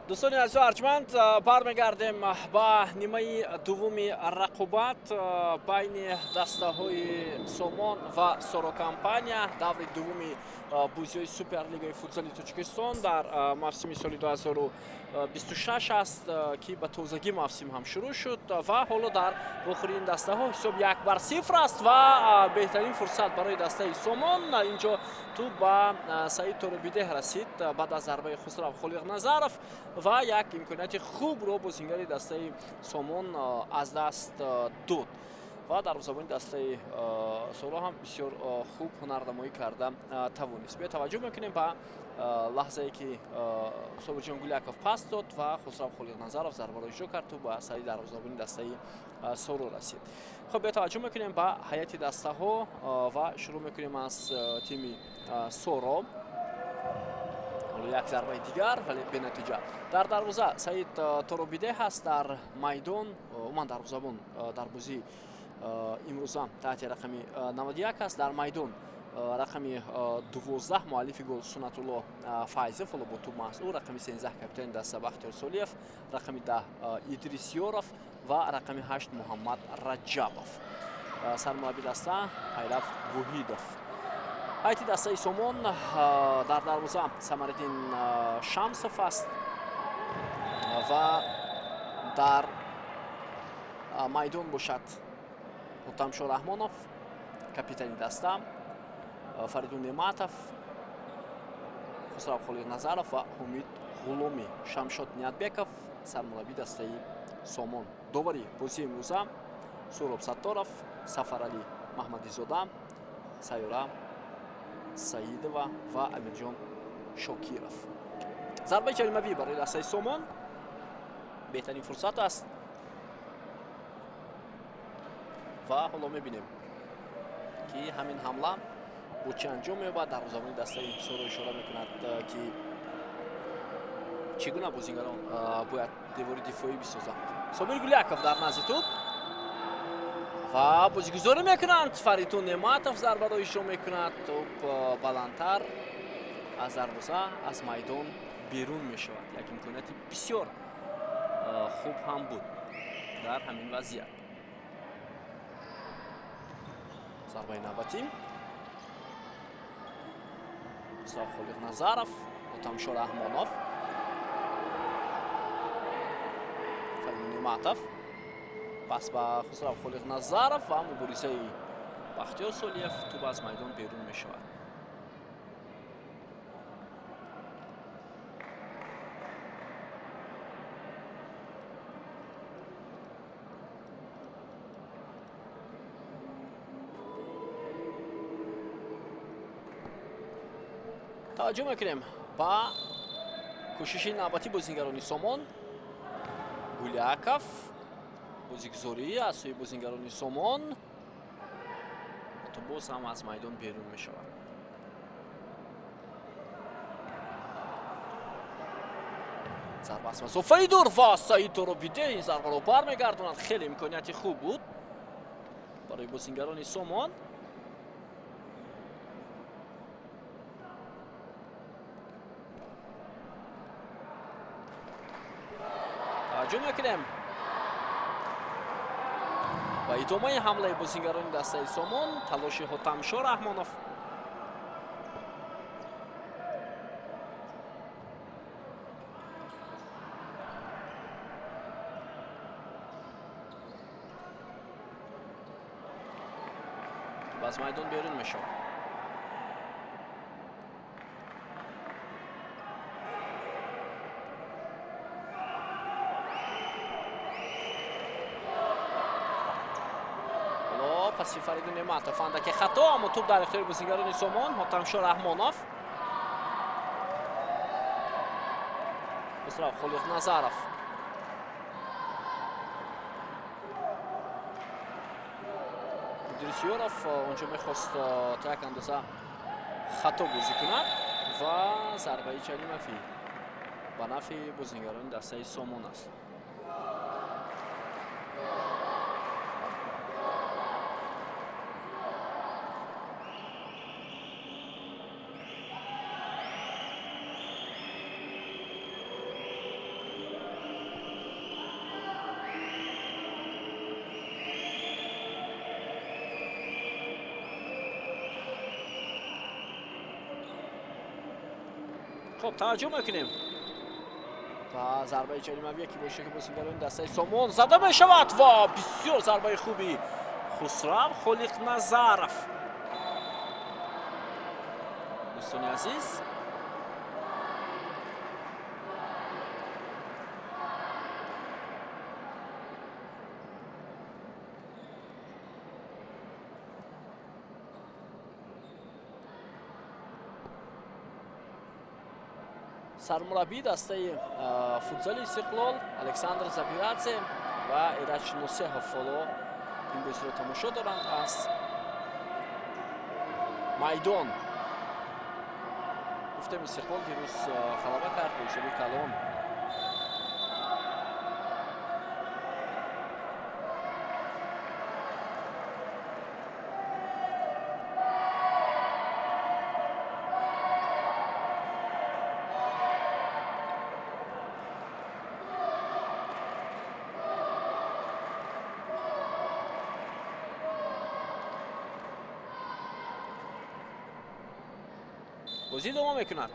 Дӯстони азизу арҷманд, бармегардем ба нимаи дуввуми рақобат байни дастаҳои Сомон ва Сорокомпания. Даври дуввуми бозиҳои Суперлигаи футзали Тоҷикистон дар мавсими соли 2026 аст, ки ба тозагӣ мавсим ҳам шурӯъ шуд ва ҳоло дар вохӯрии ин дастаҳо ҳисоб 1-0 аст ва беҳтарин фурсат барои дастаи Сомон. Инҷо тӯб ба Саид Торобидеҳ расид баъд аз зарбаи Хусрав Холиқназаров ва як имконияти хубро бозингари дастаи Сомон аз даст дод ва дарвозабони дастаи Соро ҳам бисёр хуб ҳунарнамоӣ карда тавонист. Биё таваҷҷӯҳ мекунем ба лаҳзае ки Собирҷон Гуляков пас дод ва Хусрав Холиқназаров зарбаро иҷро кард, тӯб ба сари дарвозабони дастаи Соро расид. Хуб, биё таваҷҷӯҳ мекунем ба ҳайати дастаҳо ва шурӯъ мекунем аз тими Соро. Як зарбаи дигар, вале бенатиҷа. Дар дарвоза Саид Торобидеҳ аст, дар майдон умуман дарвозабон дар бозии имрӯза таҳти рақами 91 аст. Дар майдон рақами 12 муаллифи гол Сунатулло Файзов, ҳоло бо тӯб маҳз ӯ, рақами 13 капитани даста Бахтиёр Солиев, рақами 10 Идрис Ёров ва рақами 8 Муҳаммад Раҷабов. Сармурабби даста Пайрав Воҳидов. Ҳайати дастаи Сомон дар дарвоза Самариддин Шамсов аст ва дар майдон бошад Ҳотамшо Раҳмонов, капитани даста, Фаридун Неъматов, Хусрав Холиқназаров ва Ҳумид Ғуломӣ. Шамшод Ниятбеков сармурабби дастаи Сомон. Довари бозии имрӯза Суҳроб Сатторов, Сафаралӣ Маҳмадизода, Сайёра Саидова ва Амирҷон Шокиров. Зарбаи ҷаримавӣ барои дастаи Сомон беҳтарин фурсат аст ва ҳоло мебинем, ки ҳамин ҳамла бо чӣ анҷом меёбад. Дарвозабони дастаи Соро ишора мекунад, ки чӣ гуна бозингарон бояд девори дифоӣ бисозанд. Собир Гуляков дар назди тӯб ва бозигузорӣ мекунанд. Фаридун Неъматов зарбаро иҷро мекунад. Тӯб баландтар аз дарвоза, аз майдон берун мешавад. Як имконияти бисёр хуб ҳам буд дар ҳамин вазъият. Зарбаи навбатӣ Хусрав Холиқназаров, Ҳотамшо Раҳмонов, Фаридун Неъматов, пас ба Хусрав Холиқназаров ва муборизаи Бахтиёр Солиев, тӯб аз майдон берун мешавад. Таваҷҷӯҳ мекунем ба кӯшиши навбатӣ бозингарони Сомон. Гуляков, бозигузорӣ аз сӯи бозингарони Сомон, то боз ҳам аз майдон берун мешавад. Зарба аз масофаи дур ва Саид Торобидеҳ ин зарбаро бармегардонад. Хеле имконияти хуб буд барои бозингарони Сомон. Таваҷҷӯҳ мекунем ба идомаи ҳамлаи бозингарони дастаи Сомон. Талоши Ҳотамшо Раҳмонов. Аз майдон берун мешавад. Паси Фаридун Неъматов андаке хато, аммо тӯб дар ихтиёри бозингарони Сомон. Ҳотамшо Раҳмонов, Хусрав Холиқназаров, Идрис Ёров онҷо мехост то як андоза хато бозӣ кунад ва зарбаи ҷаримавӣ ба нафъи бозингарони дастаи Сомон аст. Хуб, таваҷҷӯҳ мекунем ва зарбаи ҷаримавие ки бо иштироки бозингарони дастаи Сомон зада мешавад ва бисёр зарбаи хуби Хусрав Холиқназаров. Дӯстони азиз, сармураббии дастаи футзали Истиқлол Александр Забирадзе ва Эраҷ Носеҳов ҳоло ин бозиро тамошо доранд аз майдон. Гуфтем, Истиқлол дирӯз ғалаба кард бо ҳисоби калон. Бозӣ идома мекунад.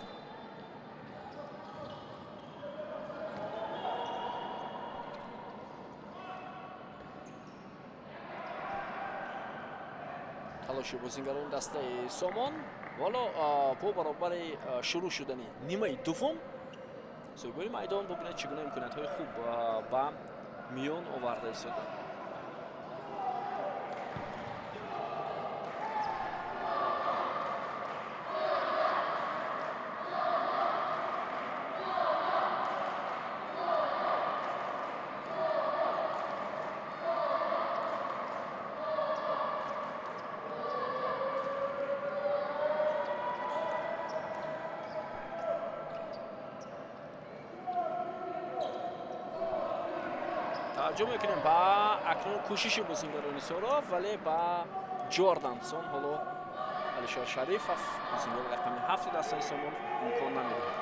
Талоши бозингарони дастаи Сомон ҳоло бо баробари шурӯъ шудани нимаи дуввум соҳибони майдон бубинед чӣ гуна имкониятҳои хуб ба миён оварда истоданд. Таваҷҷӯҳ мекунем ба акнун кӯшиши бозингарони Соро, вале ба Ҷордансон ҳоло Алишер Шарифов, бозингари рақами ҳафти дастаи Сомон, имкон намедиҳад.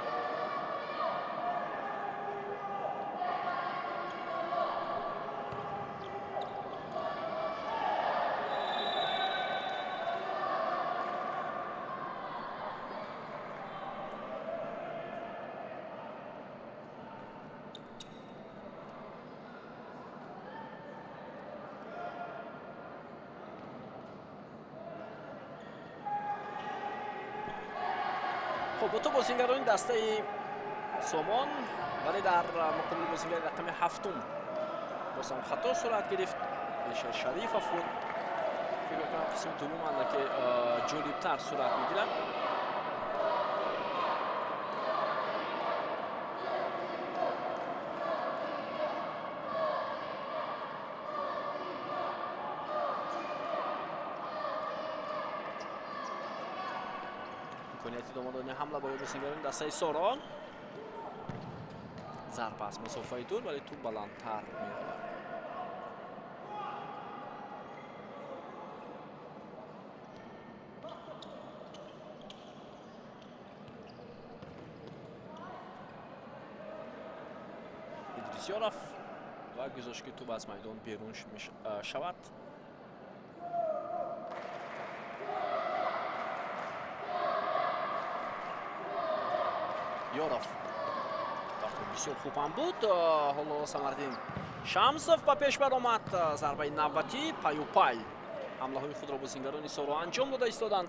Хуб, бо то бозингарони дастаи Сомон, вале дар муқобили бозингари рақами ҳафтум боз ҳам хато сурат гирифт. Алишер Шарифов буд. Фикр мекунам, қисми дуввум андаке ҷолибтар сурат мегирад. Имконияти идома додани ҳамла барои бозингарони дастаи Сорон. Зарба аз масофаи дур, вале тӯб баландтар меравад. Идрисёров ва гузошт, ки тӯб аз майдон берун шавад. Ёров бисёр хуб ҳам буд. Ҳоло Самардин Шамсов ба пеш баромад. Зарбаи навбатӣ, паю пай ҳамлаҳои худро бозингарони Соро анҷом дода истоданд,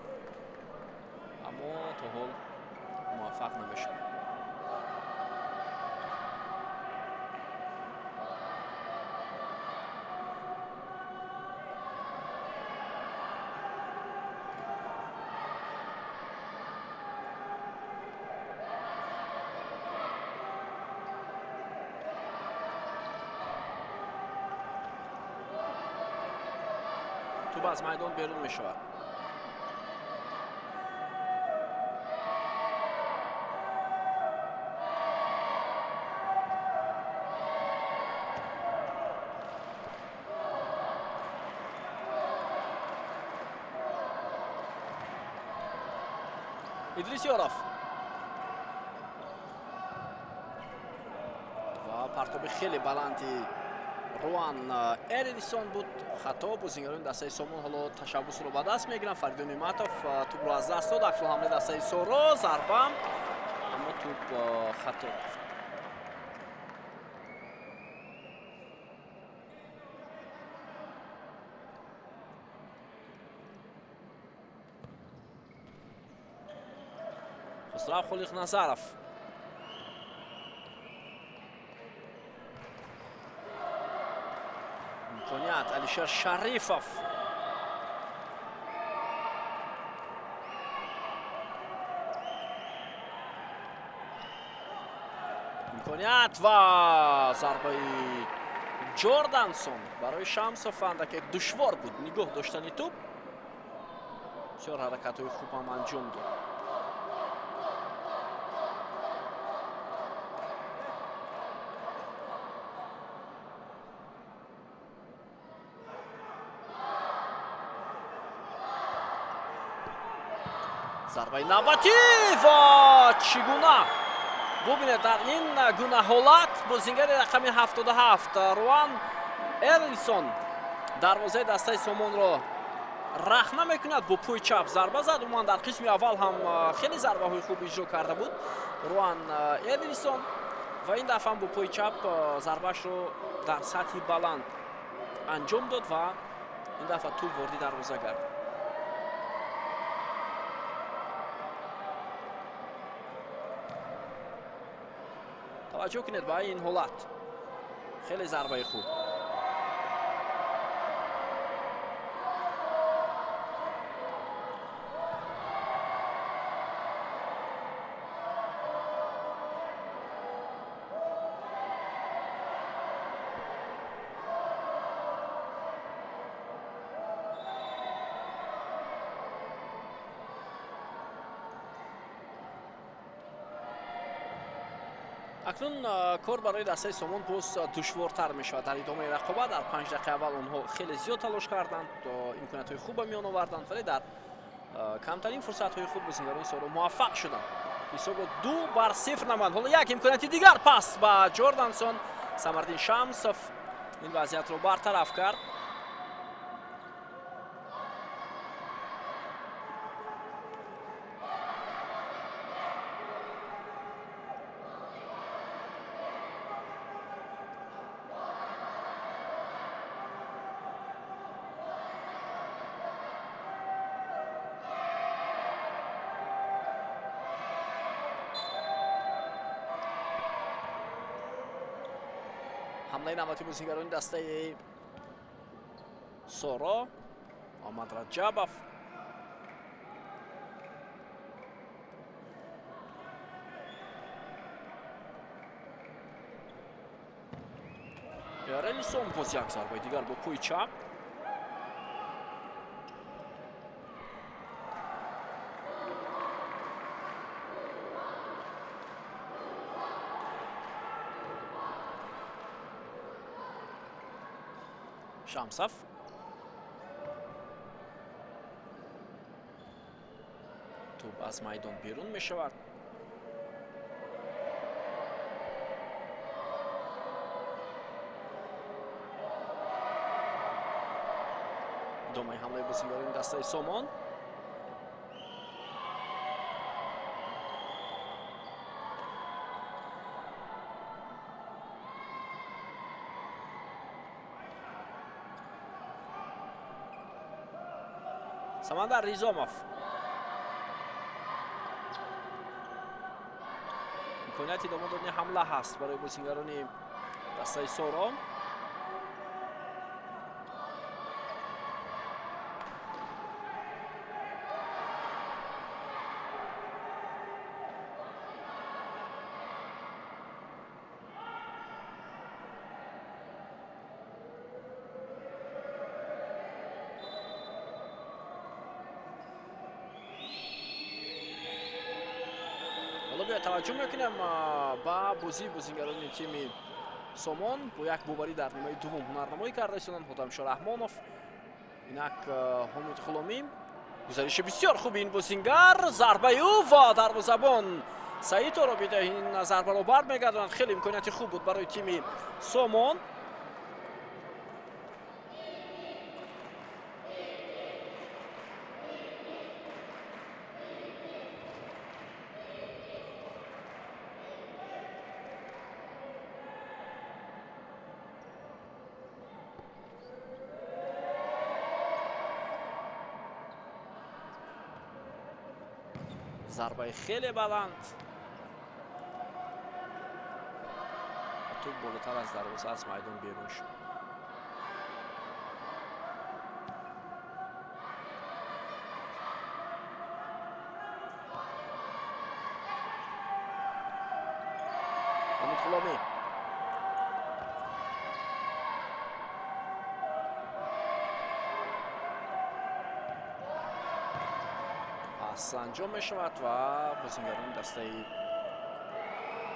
аммо то ҳол муваффақ намешаванд. Тӯб аз майдон берун мешавад. Идрис Ёров ва партоби хеле баланди Руан Эринсон буд. Хато бозингарони дастаи Сомон ҳоло ташаббусро ба даст мегиранд. Фаридун Неъматов тӯбро аз даст дод. Аксул ҳамлаи дастаи Соро, зарба, аммо Тӯб хато рафт. Хусрав Холиқназаров. Имконият Алишер Шарифов. Имконият ва зарбаи Ҷордансон барои Шамсов андаке душвор буд нигоҳ доштани тӯб. Бисёр ҳаракатҳои хуб ҳам анҷом дод. Зарбаи навбатӣ ва чӣ гуна бубинед, дар ин гуна ҳолат бозингари рақами 77 Руан Эрлисон дарвозаи дастаи Сомонро рахна мекунад, бо пӯи чап зарба зад. Умуман дар қисми аввал ҳам хеле зарбаҳои хуб иҷро карда буд Руан Эрлисон ва ин дафъа ҳам бо пӯи чап зарбаашро дар сатҳи баланд анҷом дод ва ин дафъа тӯб ворди дарвоза гардид. Таваҷҷӯҳ кунед ба ин ҳолат, хеле зарбаи хуб. Акнун кор барои дастаи Сомон боз душвортар мешавад дар идомаи рақобат. Дар 5 дақиқаи аввал онҳо хеле зиёд талош карданд, имкониятҳои хуб ба миён оварданд, вале дар камтарин фурсатҳои худ бозингарони Соро муваффақ шуданд. Ҳисобро 2-0 намоянд. Ҳоло як имконияти дигар, пас ба Ҷордансон. Самардин Шамсов ин вазъиятро бартараф кард. Ҳамлаи навбати бозингарони дастаи Соро, Муҳаммад Раҷабов. Релисон боз як зарбаи дигар бо пӯи чап. Шамсов. Тӯб аз майдон берун мешавад. Идомаи ҳамлаи бозингарони дастаи Сомон. Самандар Ризомов. Имконияти идома додани ҳамла ҳаст барои бозингарони дастаи Соро. Таваҷҷӯҳ мекунем ба бозии бозингарони тими Сомон. Бо як боварӣ дар нимаи дуввум ҳунарнамоӣ карда истоданд Ҳотамшо Раҳмонов, инак Ҳомид Ғуломӣ. Гузариши бисёр хуби ин бозингар, зарбаи ӯ ва дарвозабон Саид Оробида ин зарбаро бармегардонад. Хеле имконияти хуб буд барои тими Сомон. Зарбаи хеле баланд. Туп болотар аз дарвоза аз майдон берун шуд. Умид Ғуломӣ. Пас анҷом мешавад ва бозингарони дастаи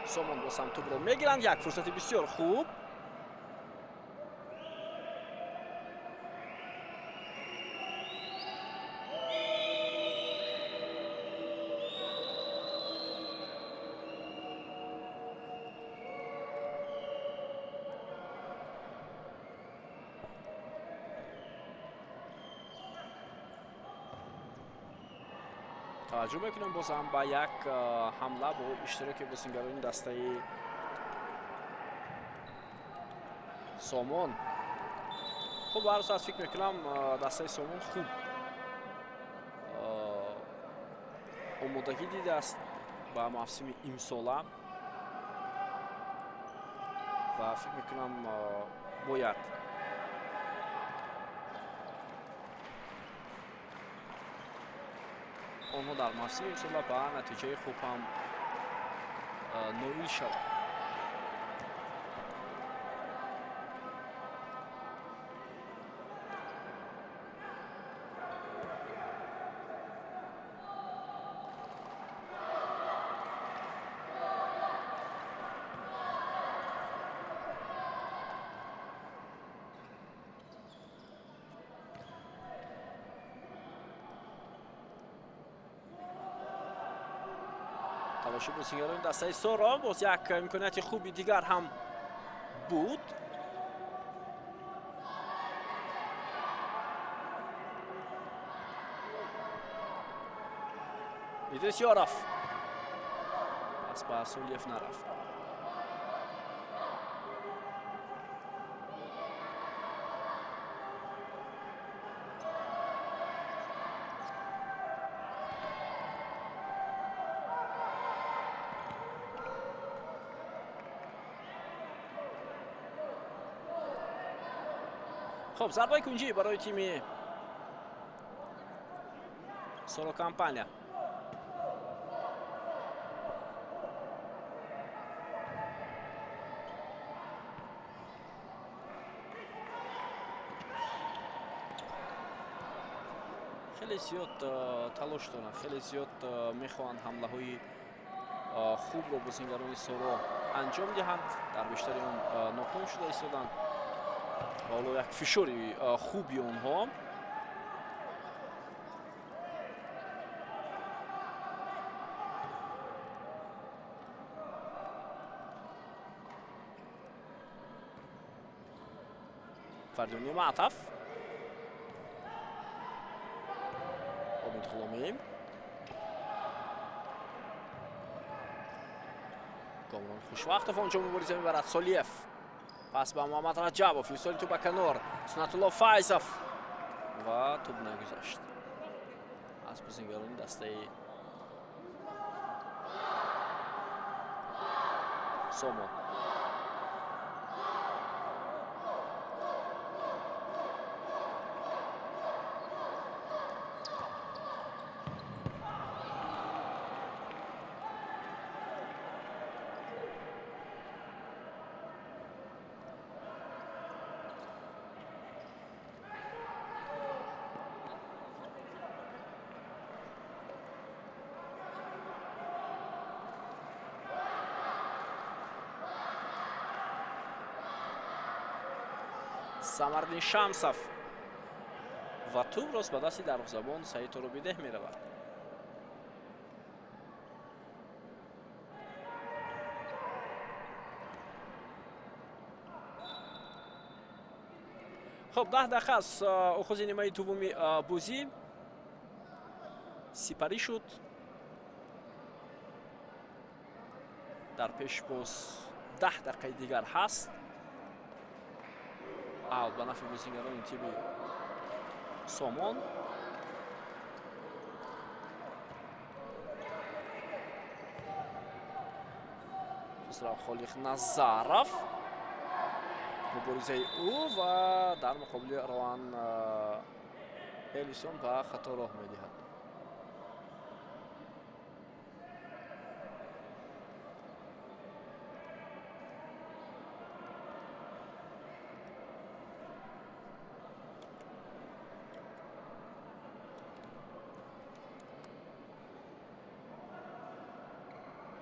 Сомон боз ҳам тӯбро мегиранд. Як фурсати бисёр хуб. Таваҷҷӯҳ мекунем боз ҳам ба як ҳамла бо иштироки бозингарони дастаи Сомон. Хуб, ҳар соат фикр мекунам, дастаи Сомон хуб омодагӣ дидааст ба мавсими имсола ва фикр мекунам, бояд онҳо дар мавсими имсола ба натиҷаи хуб ҳам ноил шаванд. Талоши бозингарони дастаи Соро, боз як имконияти хуби дигар ҳам буд. Идрис Ёров пас ба Солиев нарафт. Хуб, зарбаи кунҷӣ барои тими Соро Компания. Хеле зиёд талош доранд, хеле зиёд мехоҳанд ҳамлаҳои хубро бозингарони Соро анҷом диҳанд. Дар бештари он ноком шуда истоданд. Ва ҳоло як фишори хуби онҳо. Фардун Неъматов. Умид Ғуломӣ. Комрон Хушвақтов онҷо мубориза мебарад. Солиев. Пас ба Муҳаммад Раҷабов. Ирсоли тӯб ба канор. Сунатулло Файзов. Ва тӯб нагузашт. Аз бозингарони дастаи Сомон. Самардин Шамсов ва тӯб рост ба дасти дарвозабон Саид Торобидеҳ меравад. Хуб, 10 дақиқа аз оғози нимаи дуввуми бозӣ сипарӣ шуд. Дар пеш боз 10 дақиқаи дигар ҳаст. Аут ба нафъи бозингарони тими Сомон. Хусрав Холиқназаров муборизаи ӯ ва дар муқобили Роан Элисон ба хато роҳ медиҳад.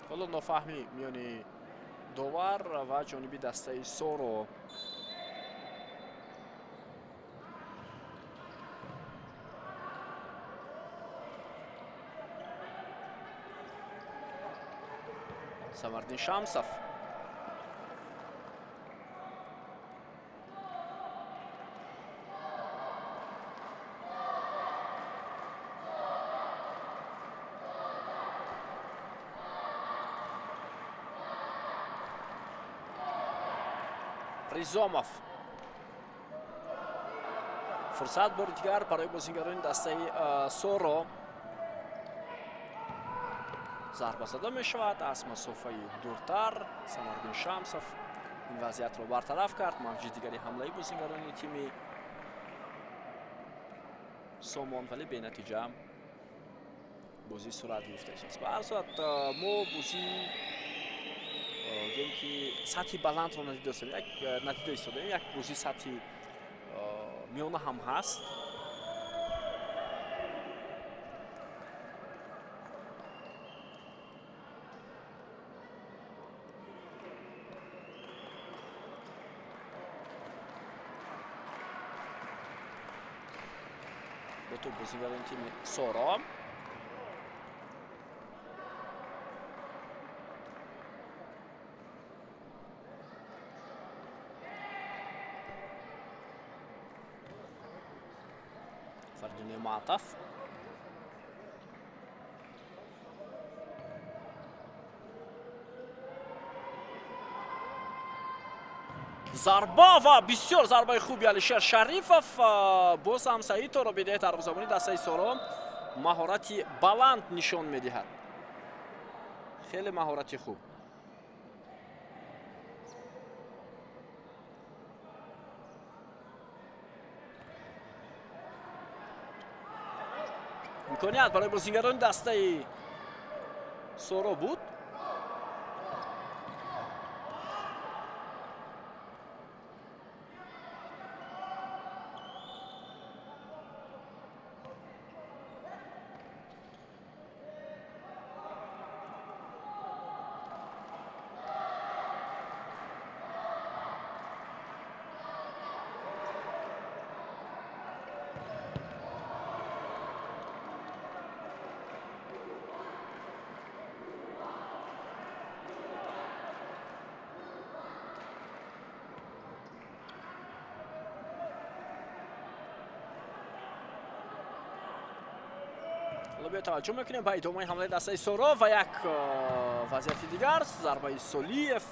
Ҳоло нофаҳмӣ миёни довар ва ҷониби дастаи Соро. Самардин Шамсов. Ризомов. Фурсат бори дигар барои бозингарони дастаи Соро. Зарба зада мешавад аз масофаи дуртар. Самардин Шамсов ин вазъиятро бартараф кард. Мавҷи дигари ҳамлаи бозингарони тими Сомон, вале бенатиҷа бозӣ сурат гирифта истодааст. Ба ҳар сурат мо бозӣ гӯем ки сатҳи баландро надида истодаем. Як бозӣ сатҳи миёна ҳам ҳаст. Бо топ бозингарони тими Соро. Фардин Неъматов. Зарба ва бисёр зарбаи хуби Алишер Шарифов. Боз ҳам Саид Торобиде дарвозабони дастаи Соро маҳорати баланд нишон медиҳад. Хеле маҳорати хуб. Имконият барои бозингарони дастаи Соро буд. Ҳоло таваҷҷӯҳ мекунем ба идомаи ҳамлаи дастаи Соро ва як вазъияти дигар, зарбаи Солиев.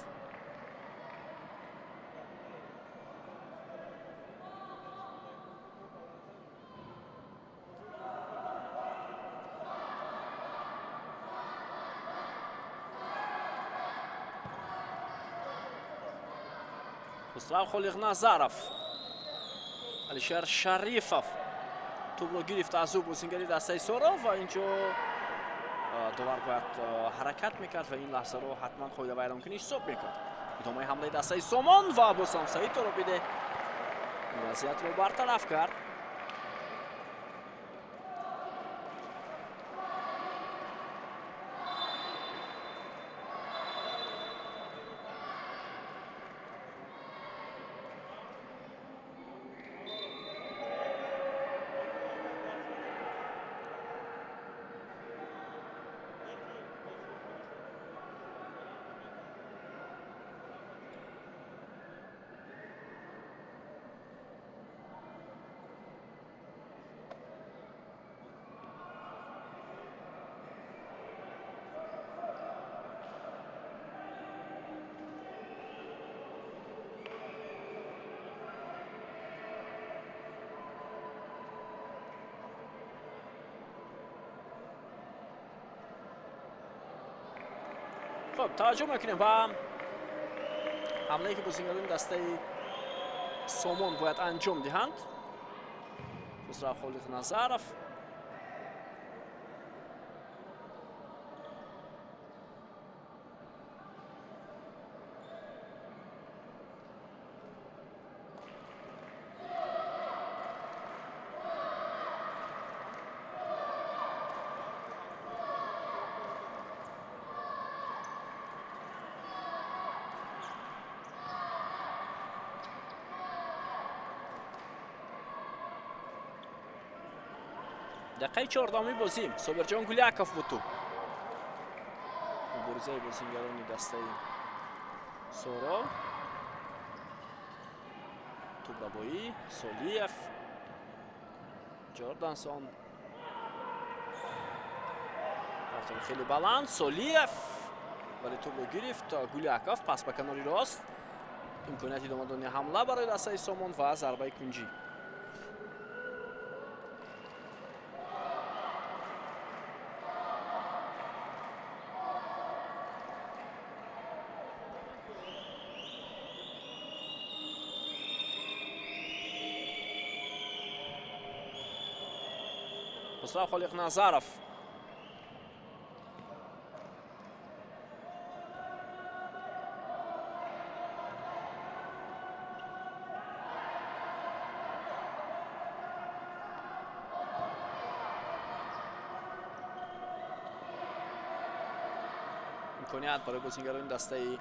Хусрав Холиқназаров, Алишер Шарифов тӯбро гирифт аз ӯ бозингари дастаи Соро ва инҷо довар бояд ҳаракат мекард ва ин лаҳзаро ҳатман қоидавайронкунӣ ҳисоб мекард. Идомаи ҳамлаи дастаи Сомон ва бозам Саид Торобиде ин вазъиятро бартараф кард. Хуб, таваҷҷӯҳ мекунем ба Ҳамлае ки бозингарони дастаи Сомон бояд анҷом диҳанд. Хусрав Холиқназаров дақиқаи чордаҳуми бозӣ. Собирҷон Гуляков буд тӯб. Муборизаи бозингарони дастаи Соро. Тӯбрабоӣ, Солиев, Ҷордансон. Партови хеле баланд, Солиев. Вале тӯбро гирифт Гуляков, пас ба канори рост. Имконияти идома додани ҳамла барои дастаи Сомон ва зарбаи кунҷӣ. Хусрав Холиқназаров имконият барои бозингарони дастаи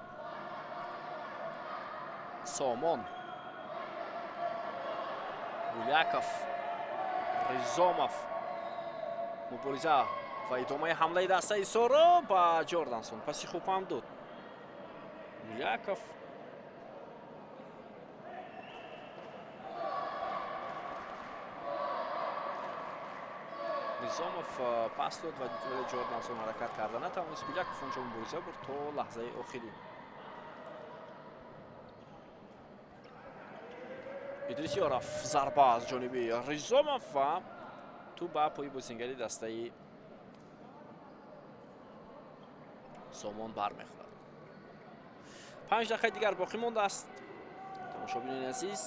Сомон. Гуляков, Ризомов. Мубориза ва идомаи ҳамлаи дастаи Соро ба Ҷордансон. Паси хуб ҳам дод. Гуляков. Ризомов пас дод ва Ҷордансон ҳаракат карда натавонист. Гуляков онҷо мубориза бурд то лаҳзаи охирин. Идрис Ёров зарба аз ҷониби Ризомов ва тӯб ба пои бозингари дастаи Сомон бармехӯрад. 5 дақиқаи дигар боқӣ мондааст. Тамошобинони азиз,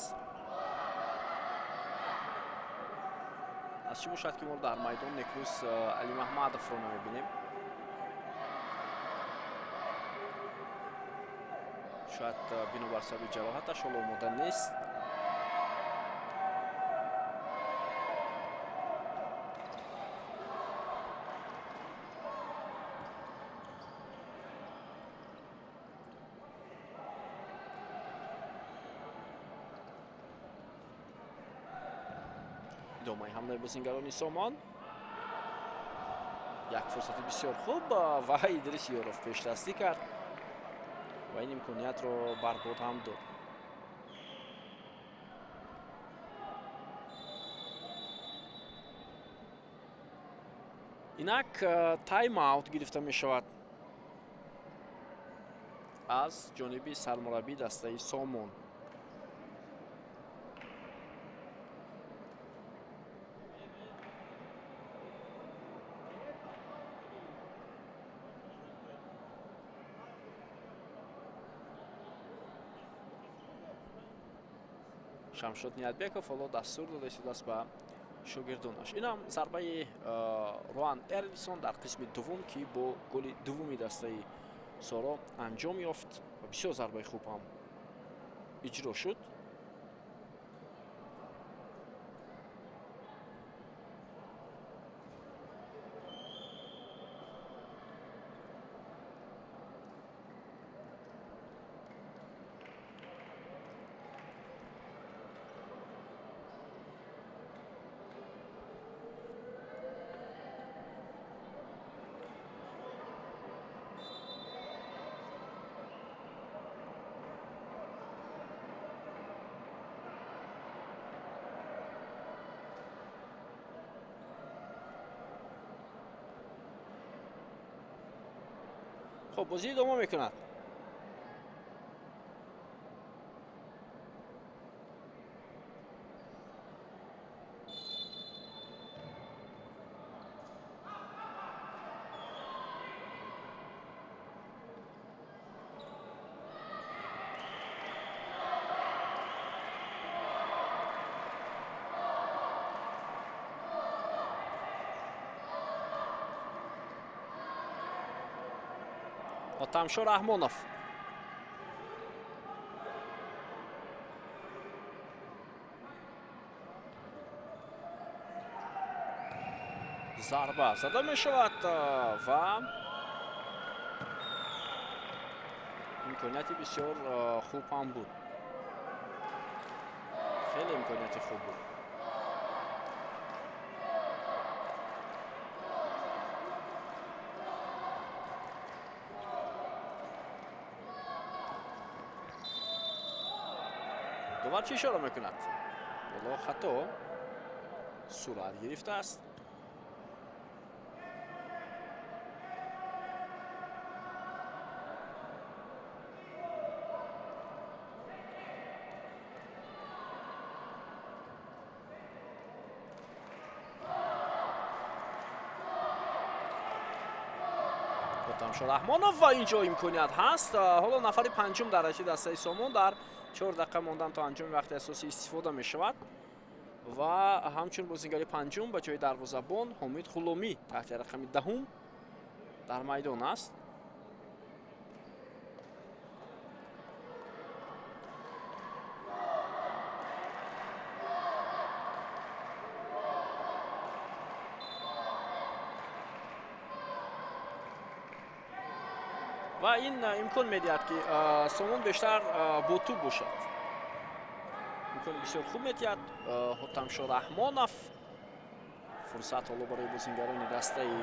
аз чӣ бошад ки мо дар майдон Некрӯз Алимаҳмадовро намебинем? Шояд бинобар сабаби ҷароҳаташ ҳоло омода нест. Идомаи ҳамлаи бозингарони Сомон. Як фурсати бисёр хуб ва Идрис Ёров пешдастӣ кард ва ин имкониятро барбод ҳам дод. Инак тайм-аут гирифта мешавад аз ҷониби сармураббии дастаи Сомон. Шамшод Ниятбеков ҳоло дастур дода истодааст ба шогирдонаш. Инам зарбаи Руан Эрлисон дар қисми дуввум, ки бо голи дуввуми дастаи Соро анҷом ёфт ва бисёр зарбаи хуб ҳам иҷро шуд. Хуб, бозӣ идома мекунад. Ҳотамшо Раҳмонов. Зарба зада мешавад ва имконияти бисёр хуб ҳам буд. Хеле имконияти хуб буд. Довар чӣ ишора мекунад? Боло хато сурат гирифтааст. Ҳотамшо Раҳмонов ва инҷо имконият ҳаст. Ҳоло нафари панҷум дар ҳайати дастаи Сомон дар 4 дақиқа мондан то анҷоми вақти асосӣ истифода мешавад ва ҳамчун бозингари панҷум ба ҷои дарвозабон Ҳомид Ғуломӣ таҳти рақами 10 дар майдон аст. Ва ин имкон медиҳад, ки Сомон бештар бо тӯб бошад. Имкони бисёр хуб медиҳад Ҳотамшо Раҳмонов. Фурсат ҳоло барои бозингарони дастаи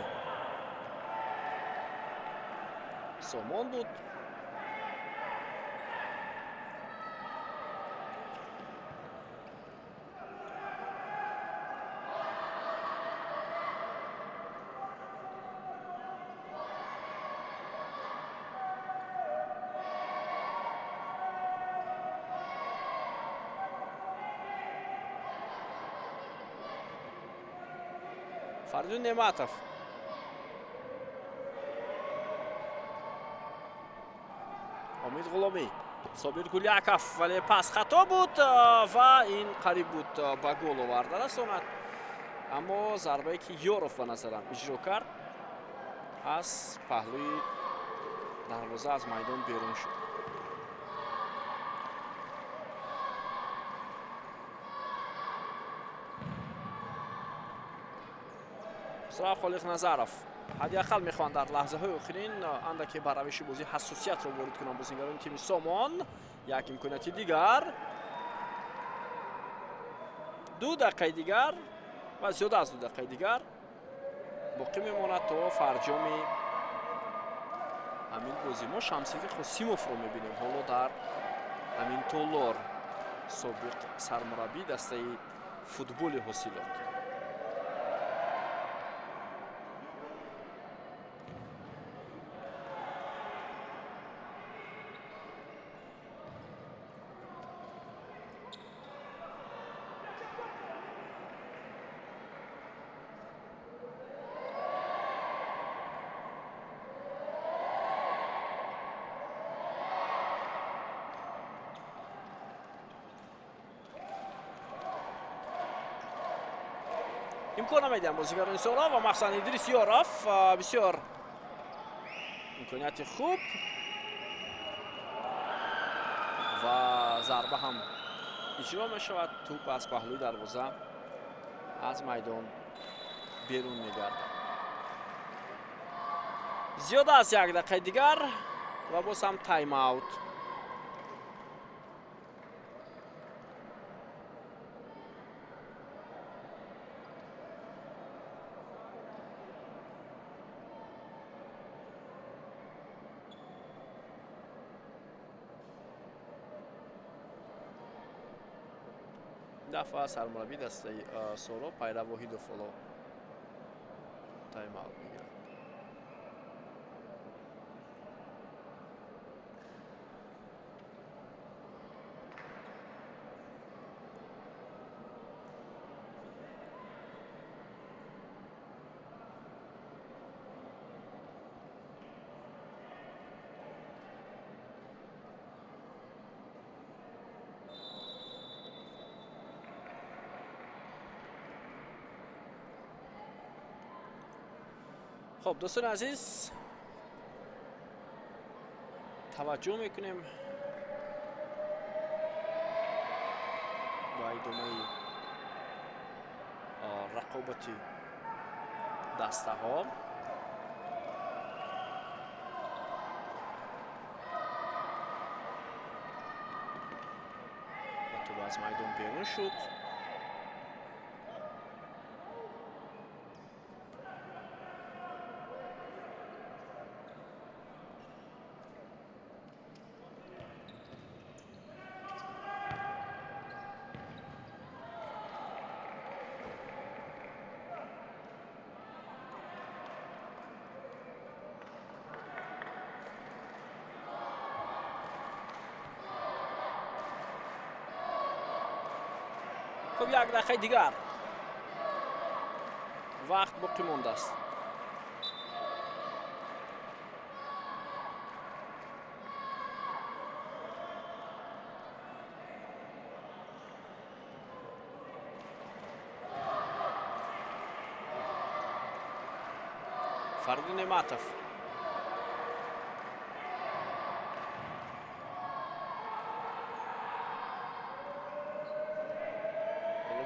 Сомон буд. Фаридун Неъматов. Омид Ғуломӣ. Собир Гуляков, вале пас хато буд ва ин қариб буд ба гол оварда расонад. Аммо зарбае ки Ёров ба назарам иҷро кард, аз паҳлӯи дарвоза аз майдон берун шуд. Хусрав Холиқназаров. Ҳадди ақал мехоҳанд дар лаҳзаҳои охирин андаке ба равиши бозӣ ҳассосиятро ворид кунанд бозингарони тими Сомон. Як имконияти дигар. 2 дақиқаи дигар ва зиёда аз 2 дақиқаи дигар боқӣ мемонад то фарҷоми ҳамин бозӣ. Мо Шамсиддин Қосимовро мебинем ҳоло дар ҳамин толор, собиқ сармураббии дастаи футболи Ҳосилот. Имкон намедиҳанд бозигарони Соро ва махсусан Идрис Ёров. Бисёр имконияти хуб ва зарба ҳам иҷро мешавад. Тӯп аз паҳлӯи дарвоза аз майдон берун мегардад. Зиёда аз 1 дақиқаи дигар ва боз ҳам тайм-аут. Дафъа сармураббии дастаи Соро Пайрав Воҳидов ҳоло тайм-аут мегирад. Хоб, дӯстони азиз, Таваҷҷӯҳ мекунем ба идомаи рақобати дастаҳо. Ва тӯб аз майдон берун шуд. Хуб, як дақиқаи дигар вақт боқӣ мондааст. Фаридун Неъматов.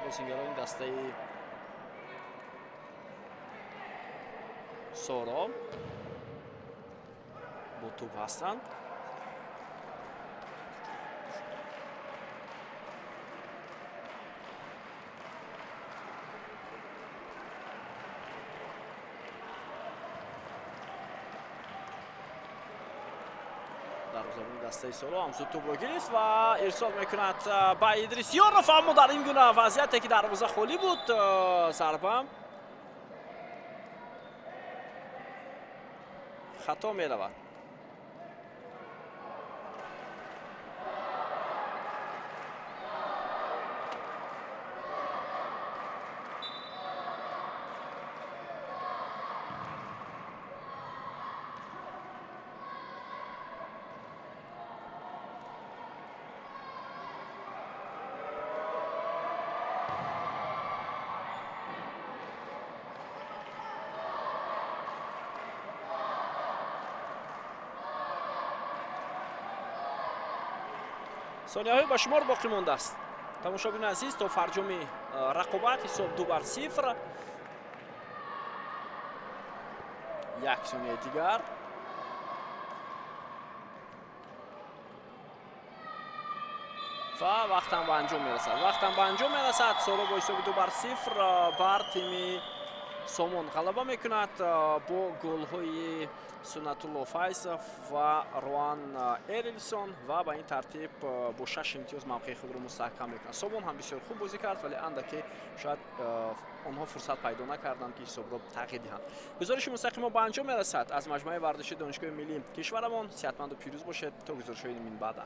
Бозингарони дастаи Соро бо тӯб ҳастанд. Дарвозабони дастаи Соро ҳам зуд тӯбро гирифт ва ирсол мекунад ба Идрис Ёров, аммо дар ин гуна вазъияте ки дарвоза холӣ буд, зарба хато меравад. Сонияҳои ба шумор боқӣ мондааст. Тамошобинони азиз, то фарҷоми рақобат ҳисоб 2-0. Як сонияи дигар. Ва вақтам ба анҷом мерасад. Вақтам ба анҷом мерасад. Соро бо ҳисоби 2-0 бар тими Сомон ғалаба мекунад бо голҳои Суннатулло Файзов ва Руан Эрилсон ва ба ин тартиб бо 6 имтиёз мавқеи худро мустаҳкам мекунад. Сомон ҳам бисёр хуб бозӣ кард, вале андаке шояд онҳо фурсат пайдо накарданд, ки ҳисобро тағйир диҳанд. Гузориши мустақимо ба анҷом мерасад. Аз маҷмӯаи варзиши Донишгоҳи миллии кишварамон сиҳатманду пирӯз бошед то гузоришҳои минбаъда.